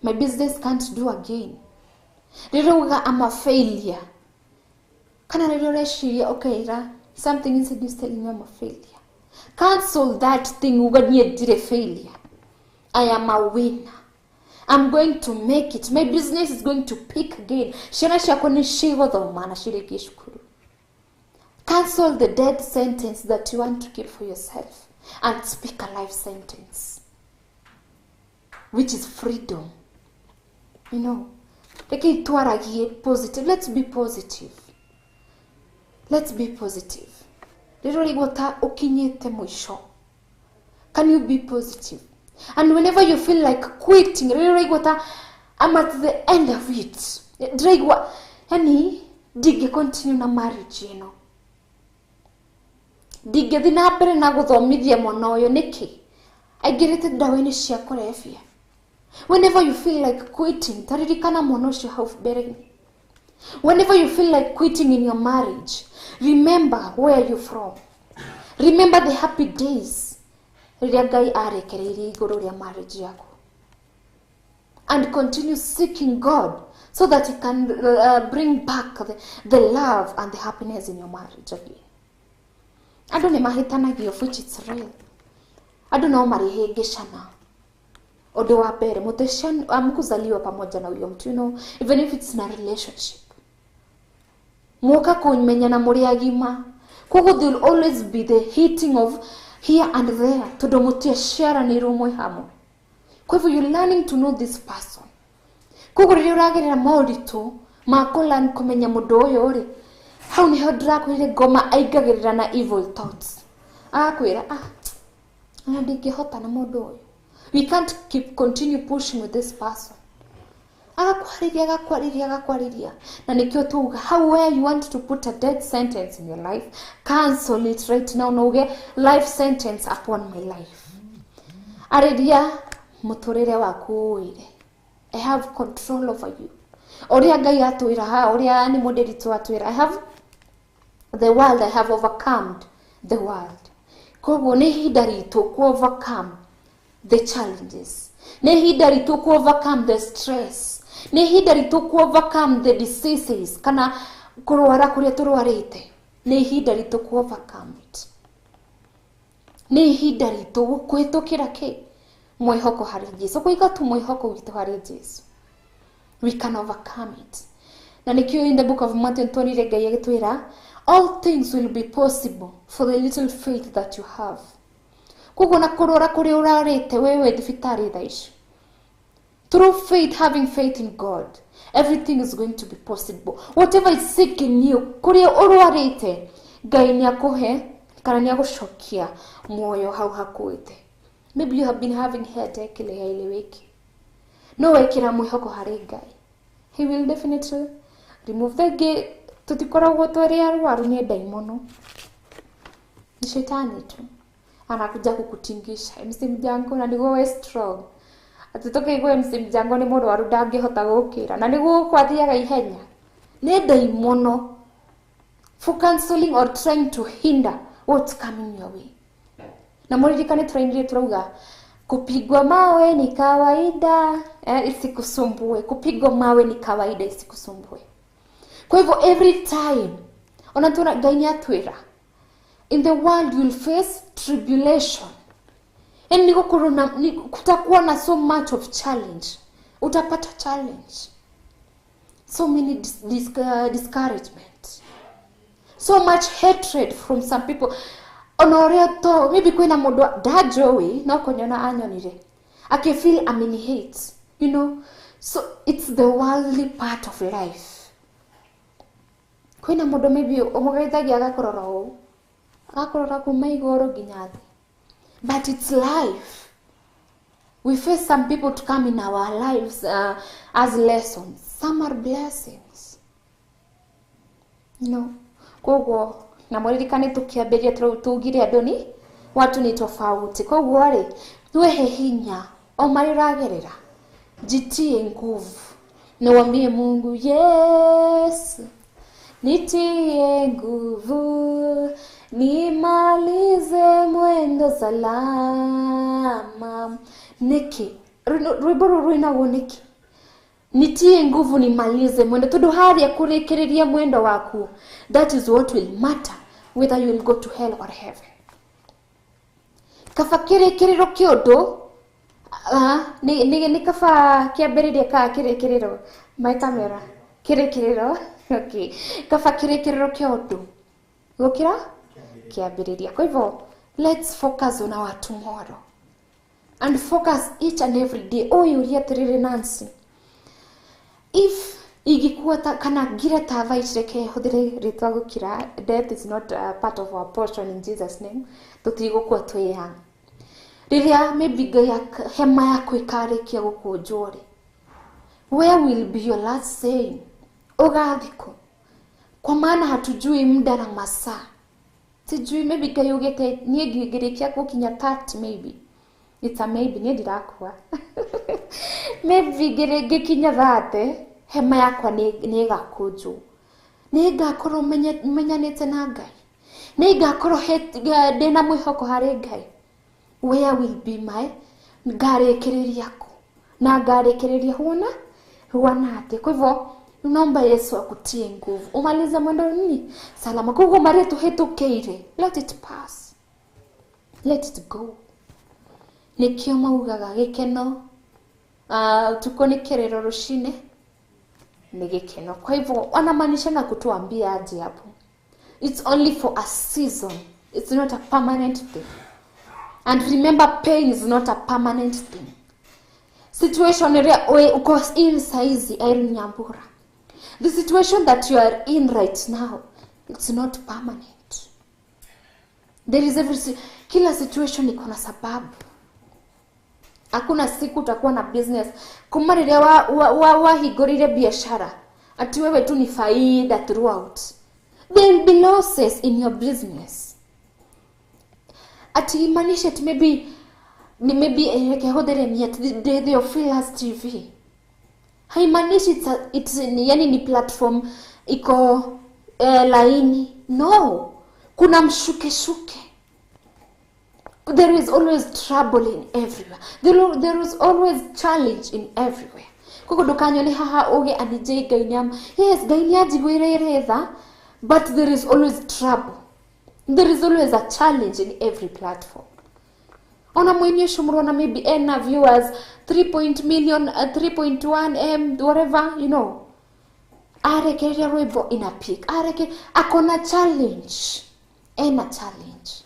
My business can't do again. I'm a failure. Okay, something inside you is telling you I'm a failure. Cancel that thing. Failure. I am a winner. I'm going to make it. My business is going to pick again. Cancel the death sentence that you want to keep for yourself and speak a life sentence, which is freedom. You know, positive. Let's be positive. Let's be positive. Can you be positive? And whenever you feel like quitting, I'm at the end of it. Yani dige continue na marriage, you know. Dige thina mbere na guthomithia mwana uyu niki. Aingirite ndawa-inĩ cia kũrebia. Whenever you feel like quitting, taririkana mwana ũcio hau mbere-inĩ. Whenever you feel like quitting in your marriage, remember where you're from. Remember the happy days. Rĩrĩa Ngai arekereirie igũrũ rĩa marriage yaku. And continue seeking God so that he can bring back the love and the happiness in your marriage again. Andũ nĩ mahĩtanagia, of which it's real. Andũ no marĩhĩngĩcana. Ũndũ wa mbere, hamkuzaliwa pamoja na huyo mtu, you know, even if it's in a relationship. Mwoka kũmenyana mũrĩ agima. Koguo there will always be the hitting of here and there, tondũ mũtiaciaranĩirwo mwĩ hamwe. Kwa hivyo you're learning to know this person. Koguo rĩrĩa ũragerera moritũ ma kũ-learn kũmenya mũndũ ũyũ rĩ, hau nĩho ndĩrakwĩrire ngoma aingagĩrĩra na evil thoughts. Agakwĩra, ah, ndingĩhota na mũndũ ũyũ. We can't keep continue pushing with this person. Agakwarĩria, agakwarĩria, agakwarĩria. Na nĩkĩo tuuga, how where you want to put a death sentence in your life, cancel it right now na uge life sentence upon my life. Arĩria mũtũrĩre waku ũwĩre, I have control over you. Ũrĩa Ngai atwĩra haha, ũrĩa nĩ mũndĩritũ atwĩra, I have the world, I have overcome the world. Koguo nĩ ihinda ritũ ku overcome the challenges, nĩ ihinda ritũ ku overcome the stress, nĩ ihinda ritũ ku overcome the diseases kana kũrwara kũrĩa tũrwarĩte. Nĩ ihinda ritũ ku overcome it. Nĩ ihinda ritũ kũhĩtũkĩra kĩ mwĩhoko harĩ Jesu, kũiga tu mwĩhoko witũ harĩ Jesu, we can overcome it. Na nĩkĩo in the book of Matthew twonire Ngai agĩtwĩra all things will be possible for the little faith that you have. Koguo na kũrwara kũrĩa ũrarĩte wewe thibitarĩ thaa ici, through faith, having faith in God, everything is going to be possible. Whatever is sick in you, kũrĩa ũrwarĩte, Ngai nĩ akũhe kana nĩ agũcokia muoyo hau hakuĩte. Maybe you have been having headache ile haieleweki. No wekĩra mwĩhoko harĩ Ngai, he will definitely remove the gate. Tutikoragwo tũrĩ arwaru nĩ ndaimono, ni shetani tu anakuja kukutingisha. MC Mjango na nĩguo we strong, atĩ tũkĩigua MC Mjango nĩ mũrwaru ndangĩhota gũkĩra na nĩguo kwathiaga ihenya, nĩ ndaimono for cancelling or trying to hinder what's coming your way. Na mũririkane tũrainire turauga kupigwa mawe ni kawaida, isikusumbue. Kupigwa mawe ni kawaida, isikusumbue. Kwa hivyo every time ona tuna Ngai nĩ atwĩra in the world you will face tribulation, and nĩ na kutakuwa na so much of challenge. Utapata challenge, so many discouragement, so much hatred from some people. Ona ũrĩa to maybe kwĩna mũndũ ndanjũĩ no kũnyona anyonire akĩfeel I'm in hate, you know. So it's the worldly part of life. Kwĩna mũndũ maybe ũmũgeithagia agakũrora ũũ, agakũrora kuma igũrũ nginya thĩ, but it's life. We face some people to come in our lives as lessons. Some are blessings, you know. Koguo na mũririkane tũkĩambĩrĩria tugire andũ ni watu ni tofauti. Koguo rĩ, wehe hinya o marĩa ũragerera, jitie nguvu na uambie Mungu, Yesu nitie nguvu nimalize mwendo salama. Niki rwĩmbo rũrũ rwĩnagwo nĩkĩ? Nitie nguvu nimalize mwendo, tondũ harĩa kũrĩkĩrĩria mwendo waku, that is what will matter whether you will go to hell or heaven. Kaba kĩrĩkĩrĩro kĩa ũndũ nĩ kaba kĩambĩrĩria kana kĩrĩkĩrĩro? My camera kĩrĩkĩrĩro. Okay, kaba kĩrĩkĩrĩro kĩa ũndũ gũkĩra kĩambĩrĩria. Kwa hivyo let's focus on our tomorrow and focus each and every day. Ũyũrie atĩrĩrĩ, Nancy, if ingĩkua kana ngire ta thaa ici, reke hũthĩre rĩtwa gũkira, death is not a part of our portion in Jesus name, tũtigũkua twĩ young. Rĩrĩa maybe Ngai hema yaku ĩkarĩkia gũkũnjwo rĩ, where will be your last saying? Ũgathikwo? Kwa maana hatujui muda na masaa. Sijui, maybe Ngai ugĩte niĩ ngĩrĩkia gũkinya 30, maybe it's a maybe, niĩ ndirakua maybe ngĩkinya 30 hema yakwa nĩ ĩgakũnjwo, nĩ ngakorwo menyanĩte na Ngai, nĩ ngakorwo ndĩna mwĩhoko harĩ Ngai. Where will be my ngarĩkĩrĩria kũ na ngarĩkĩrĩria huona huana atĩa? Kwa hivyo naomba Yesu akutie nguvu umalize mwendo nini salama. Koguo marĩa tũhĩtũkĩire, let it pass, let it go. Nĩkĩo maugaga gĩkeno ũtukũ nĩ kĩrĩro, rũcinĩ nĩ gĩkeno. Kwa hivyo wanamaanisha na kutuambia aje hapo, it's only for a season, it's not a permanent thing. And remember, pain is not a permanent thing. Situation ĩrĩa uko in saizi, Irene Nyambura, the situation that you are in right now, it's not permanent. There is every kila situation iko na sababu. Hakuna siku utakuwa na business kuma rĩrĩa wahingũrire biashara ati wewe tu ni faida throughout. There will be losses in your business. Ati imaanishe ati maybe ni maybe reke hũthĩre ni ati Theophilus TV. Haimaanishi yani ni platform iko laini. No, kuna mshuke-shuke. There is always trouble in everywhere. There is always challenge in everywhere. Koko ndukanyone haha uge anije Ngai nĩ yes, Ngai nĩ anjiguĩrĩire tha, but there is always trouble. There is always a challenge in every platform. Ona mwini ũcio mũrona maybe ena viewers 3 million, 3.1 m, whatever, you know. Arekereria rwĩmbo ina peak. Areke akona challenge. Ena challenge.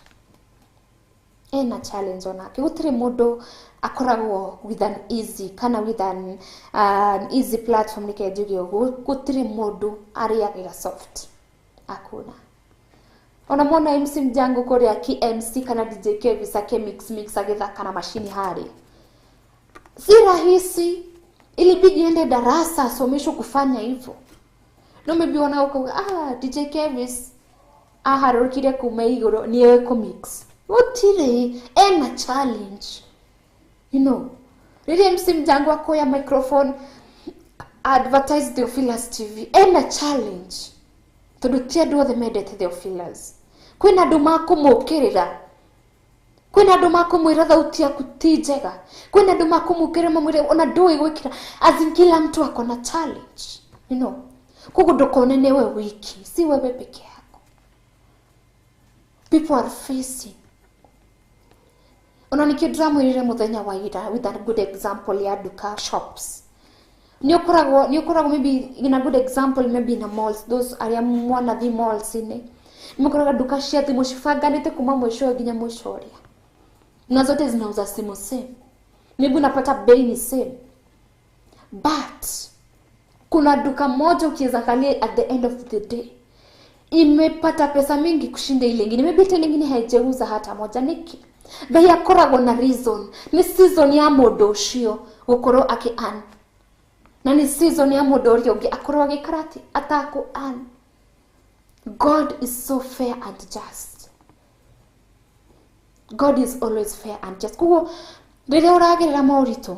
Ena challenge onake. Gũtirĩ mũndũ akoragwo with an easy kana with an easy platform, nĩke njuge ũguo. Gũtirĩ mũndũ arĩagĩra soft. Hakuna. Ona mwana MC Mjango kũrĩa KMC kana DJ Kevis ake mix mix agĩthaka na mashini harĩ. Si rahisi. Ilibidi ende darasa asomeshwe kufanya hivyo. No maybe wana ukauga, DJ Kevis aharũrũkire kuma igũrũ nĩewe kũ mix. Gũtirĩ, ena challenge. You know, rĩrĩa MC Mjango akoya microphone advertise Theophilus TV, ena challenge. Tondũ ti andũ othe mendete Theophilus. Kwĩna andũ makũmũkĩrĩra. Kwĩna andũ makũmwĩra thauti yaku ti njega. Kwĩna andũ makũmũkĩrĩra mamwĩre ona ndũĩ gwĩkĩra. As in kila mtu ako na challenge. You know. Koguo ndũkone nĩwe wiki, si wewe peke yako. People are facing. Ona nikio ndĩramwĩrire mũthenya wa ira with a good example ya duka shops. Nĩ ũkoragwo maybe in a good example maybe in a malls, those arĩa mwanathi malls inĩ. Nĩ duka cia thimũ cibanganĩte kuma mũico nginya mũico ũrĩa. Na zote zinauza simu same. Maybe unapata bei ni same. But kuna duka moja ukiweza angalia at the end of the day imepata pesa mingi kushinda ile nyingine. Maybe ile nyingine haijauza hata moja. Niki Ngai akoragwo na reason. Ni season ya mũndũ ũcio gũkorwo akĩ earn. Na ni season ya mũndũ ũrĩa ũngĩ akorwo agĩikara atĩ atakũ earn. God is so fair and just. God is always fair and just. Koguo rĩrĩa ũragerera moritũ,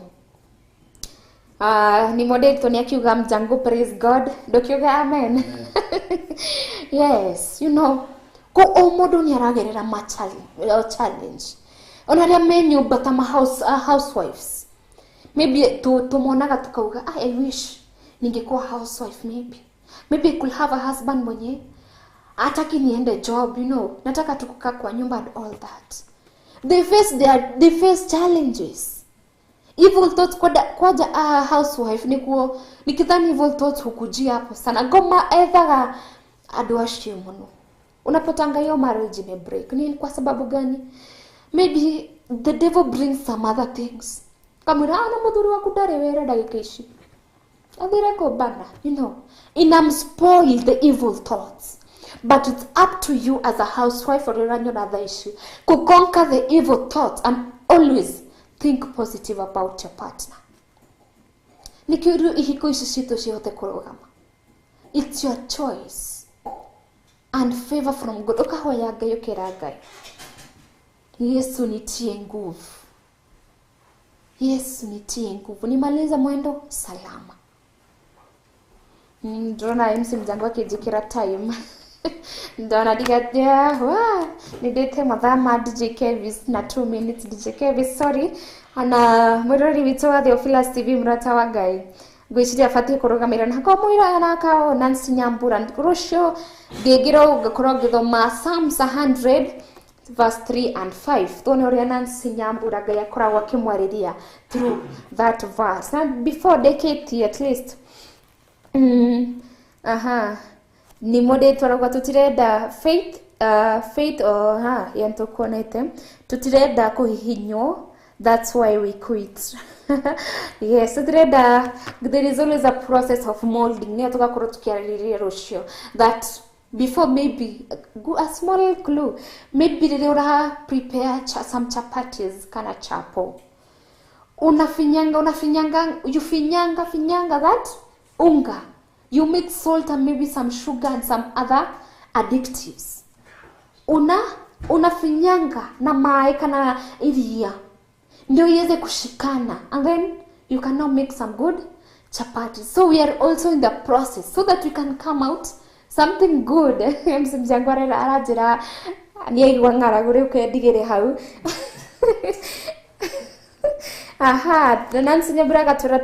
ni moderator ni akiuga Mjango praise God, ndokiuga amen. Yes, you know, ko o mũndũ nĩ aragerera ma challenge. Ona arĩa me nyũmba ta ma housewives. Maybe tumonaga tukauga, I wish ningekuwa housewife maybe. Maybe I could have a husband mwenye hataki niende job, you know. Nataka tu kukaa kwa nyumba and all that. They face challenges. Evil thoughts kwaja housewife nikuo nikidhani evil thoughts hukujia hapo sana. Ngoma ethaga andũ acio mũno. Unapatanga hiyo marriage ime break. Ni kwa sababu gani? Maybe the devil brings some other things. Kamwira ana muthuri waku ndarĩ wĩra ndagĩka ici. Athire kũmbana, you know. Inam spoil the evil thoughts. But it's up to you as a housewife or another issue to conquer the evil thoughts and always think positive about your partner. Nikio rĩu ihiko ici citũ cihote kũrũgama. It's your choice and favor from God. Ũkahoya Ngai ũkera Ngai, Yesu nitie nguvu. Yesu nitie nguvu. Nimalize mwendo salama. Ndona MC Mjango akĩnjĩkĩra time. Ndona ndigatia, wa, nĩndĩte mathaa ma DJ Kevis na 2 minutes. DJ Kevis, sorry. Ona mwĩroreri witũ wa Theophilus TV mũrata wa Ngai. Ngwĩciria abatiĩ kũrũgamĩrĩra na ko mũira nakao Nancy Nyambura. Rũciũ ngĩingĩra ngũkorwo ngĩthoma Psalms 100 verse 3 and 5. Tuone ũrĩa Nancy Nyambura Ngai akoragwo akĩmwarĩria through that verse. Na before decade at least. Ni moderator arauga tutirenda faith, faith yantukuonete tutirenda kũhihinywo, that's why we quit. Yes, tutirenda, there is always a process of molding. Nĩyo tũgakorwo tũkĩarĩrĩria rũciũ that before maybe a small clue, maybe rĩrĩa ũra prepare some chapatis kana chapo, unafinyanga you finyanga that unga. You mix salt and maybe some sugar and some other additives. Unafinyanga na maĩ kana iria ndio iweze kushikana, and then you can now make some good Chapati. So we are also in the process so that we can come out something good. MC Mjangu aranjĩra nĩ aigua ng'aragu rĩu kendigĩre hau. Aha, Nancy Nyambura agatwĩra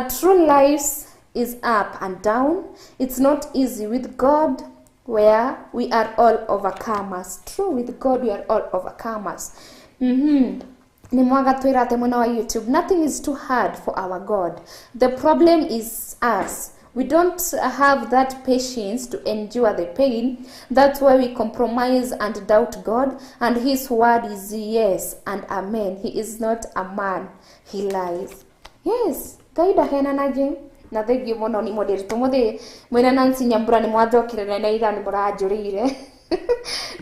true life is up and down. It's not easy with God, where we are all overcomers. True, with God we are all overcomers. Nĩ mwagatwĩra atĩ mwena wa YouTube, nothing is too hard for our God. The problem is us. We don't have that patience to endure the pain. That's why we compromise and doubt God, and his word is yes and amen. He is not a man, he lies. Yes, Ngai ndahenanagia. Na thengiũ mũno nĩ mũndĩrĩtwo mũthĩ mwĩna Nancy Nyambura nĩ mwathokerera na ira nĩ mũranjũrĩire.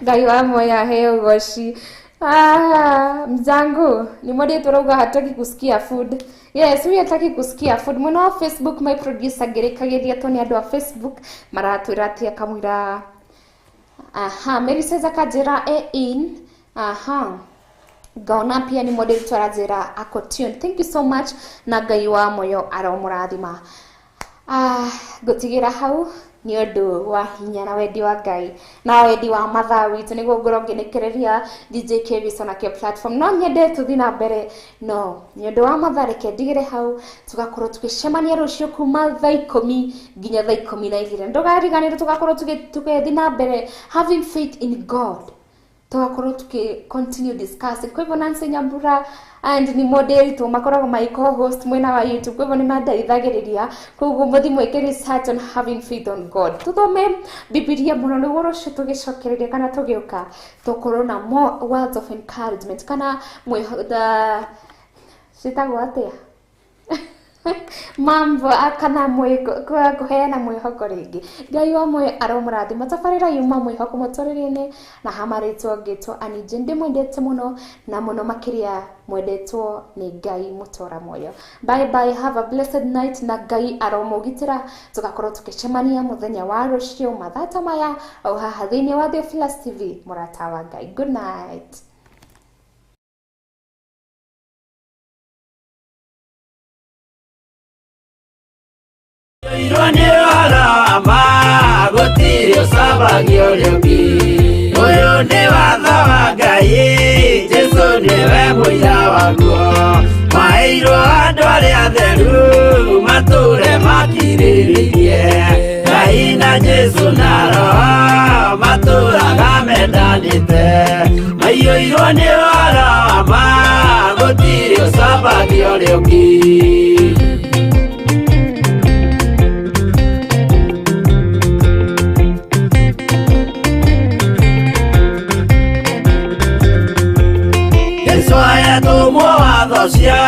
Ngai wa moya heo goci. Ah, mzangu ni mwendetwo rauga hataki kusikia food. Yes, huyu hataki kusikia food. Mwena wa Facebook, my producer ngĩrĩkagĩria to nĩ andũ a Facebook maratwĩra atĩ akamwĩra. Aha, Mary says akanjĩra e in. Aha, ngona pia ni moderator aranjĩra ako tune. Thank you so much na Ngai wa moyo aromũrathima. Ah, ngũtigĩra hau nĩ ũndũ wa hinya na wendi wa Ngai na wendi wa mathaa witũ nĩguo ngorwo ngĩnĩkĩrĩria DJ Kevison na kĩo platform. No nyende tũthiĩ na mbere, no nĩ ũndũ wa mathaa reke ndigĩre hau, tũgakorwo tũgĩcemania rũciũ kuma thaa 10 nginya thaa 12. Ndũgariganĩrwo tũgakorwo tũgĩthiĩ na mbere having faith in God, tũgakorwo tuki continue discussing. Kwa hivyo Nancy Nyambura and ni model tu makoragwo my co-host mwena wa YouTube, kwa hivyo nĩ mandeithagĩrĩria. Koguo mũthiĩ mwĩke research on having faith on God, tũthome Bibilia mũno nĩguo rũciũ tũgĩcokereria kana tũgĩũka tũkorwo na more words of encouragement kana ciĩtagwo atĩa mambo kana kũheana mwĩhoko rĩngĩ. Ngai wa muoyo aromũrathima. Tabarĩra yuma mwĩhoko mũtũrĩre-inĩ na hamarĩtwo ngĩtwo Annie ndĩmwendete mũno na mũno makĩria mwendetwo nĩ Ngai mũtũra muoyo. Bye bye, have a blessed night na Ngai aromũgitĩra. Tũgakorwo tũgĩcemania mũthenya wa rũciũ mathaa ta maya o haha thĩinĩ wa Theophilus TV, mũrata wa Ngai. Good night. Irwo nĩ ũhoro gũtirĩ ũcambagio ũrĩa ũngĩ. Ũyũ nĩ watho wa Ngai, Jesũ nĩwe mũira waguo. Maheirwo andũ arĩa atheru matũre makirĩrĩirie. Ngai na Jesũ na Roho matũraga mendanĩte. Maiyũirwo nĩ ũhoro wa ma, gũtirĩ ũcambagio ũrĩa ũngĩ. Cia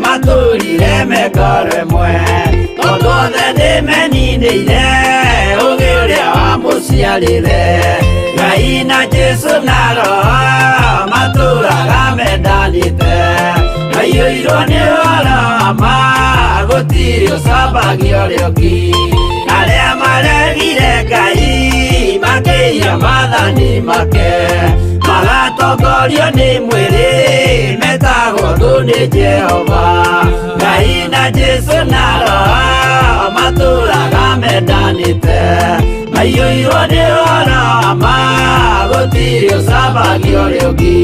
matũrire mekore ĩmwe, tondũ othe nĩmeninĩire ũgĩ ũrĩa wamũciarire. Ngai na Jesũ na Roho matũraga mendanĩte. Maiyũirwo nĩ ũhoro wa ma, gũtirĩ ũcambagio ũrĩa ũngĩ. Arĩa maregire Ngai makĩiya maathani make, magatongorio nĩ mwĩrĩ metagwo thũ nĩ Jehova. Ngai na Jesũ na Roho matũraga mendanĩte. Maiyũirwo nĩ ũhoro wa ma, gũtirĩ ũcambagio ũrĩa ũngĩ.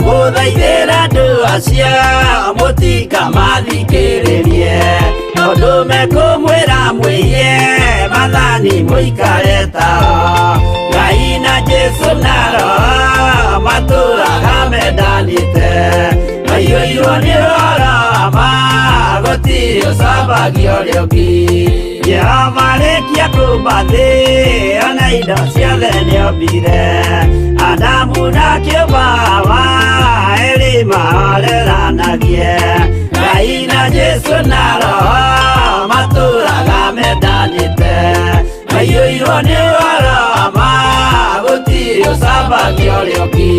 Mũthaithĩra andũ acio mũtikamathikĩrĩrie, tondũ mekũmwĩra mwĩiye maathani mũikare tao. Ngai na Jesũ na Roho matũraga mendanĩte. Maiyũirwo nĩ ũhoro wa ma, gũtirĩ ũcambagio ũrĩa ũngĩ. Jehova arĩkia kũũmba thĩ ona indo ciothe nĩombire. Adamu na kĩũmba Hawa erĩ mahoreranagie. Ngai na Jesũ na Roho matũraga mendanĩte. Maiyũirwo nĩ ũhoro wa ma, gũtirĩ ũcambagio ũrĩa ũngĩ.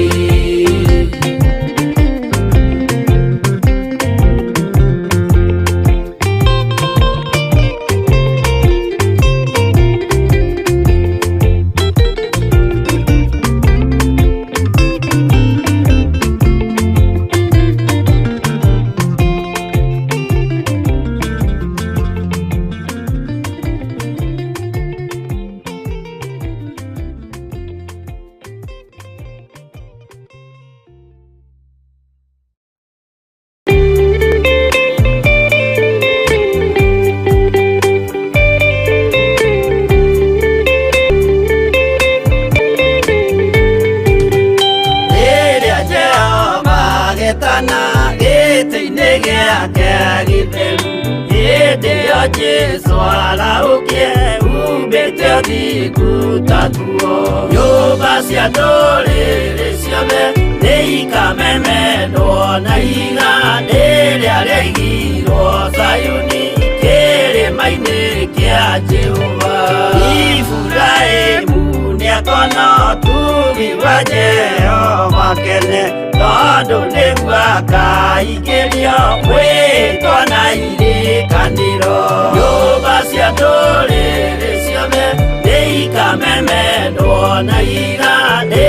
Nĩagathana gĩtĩ-inĩ gĩake gĩtheru. Hĩndĩ ĩyo Jesũ arahũkie humbĩte ũthingu ta nguo. Nyũmba cia ndũrĩrĩ ciothe nĩikamemendwo na ihiga rĩrĩa rĩaigirwo Zayuni kĩrĩma-inĩ kĩa Jehova. Iburahĩmu nĩakona ũtugi wa Jehova kene, tondũ nĩguo akaingĩrio mwĩtwa na irĩkanĩro. Nyũmba cia ndũrĩrĩ ciothe nĩikamemendwo na ihiga.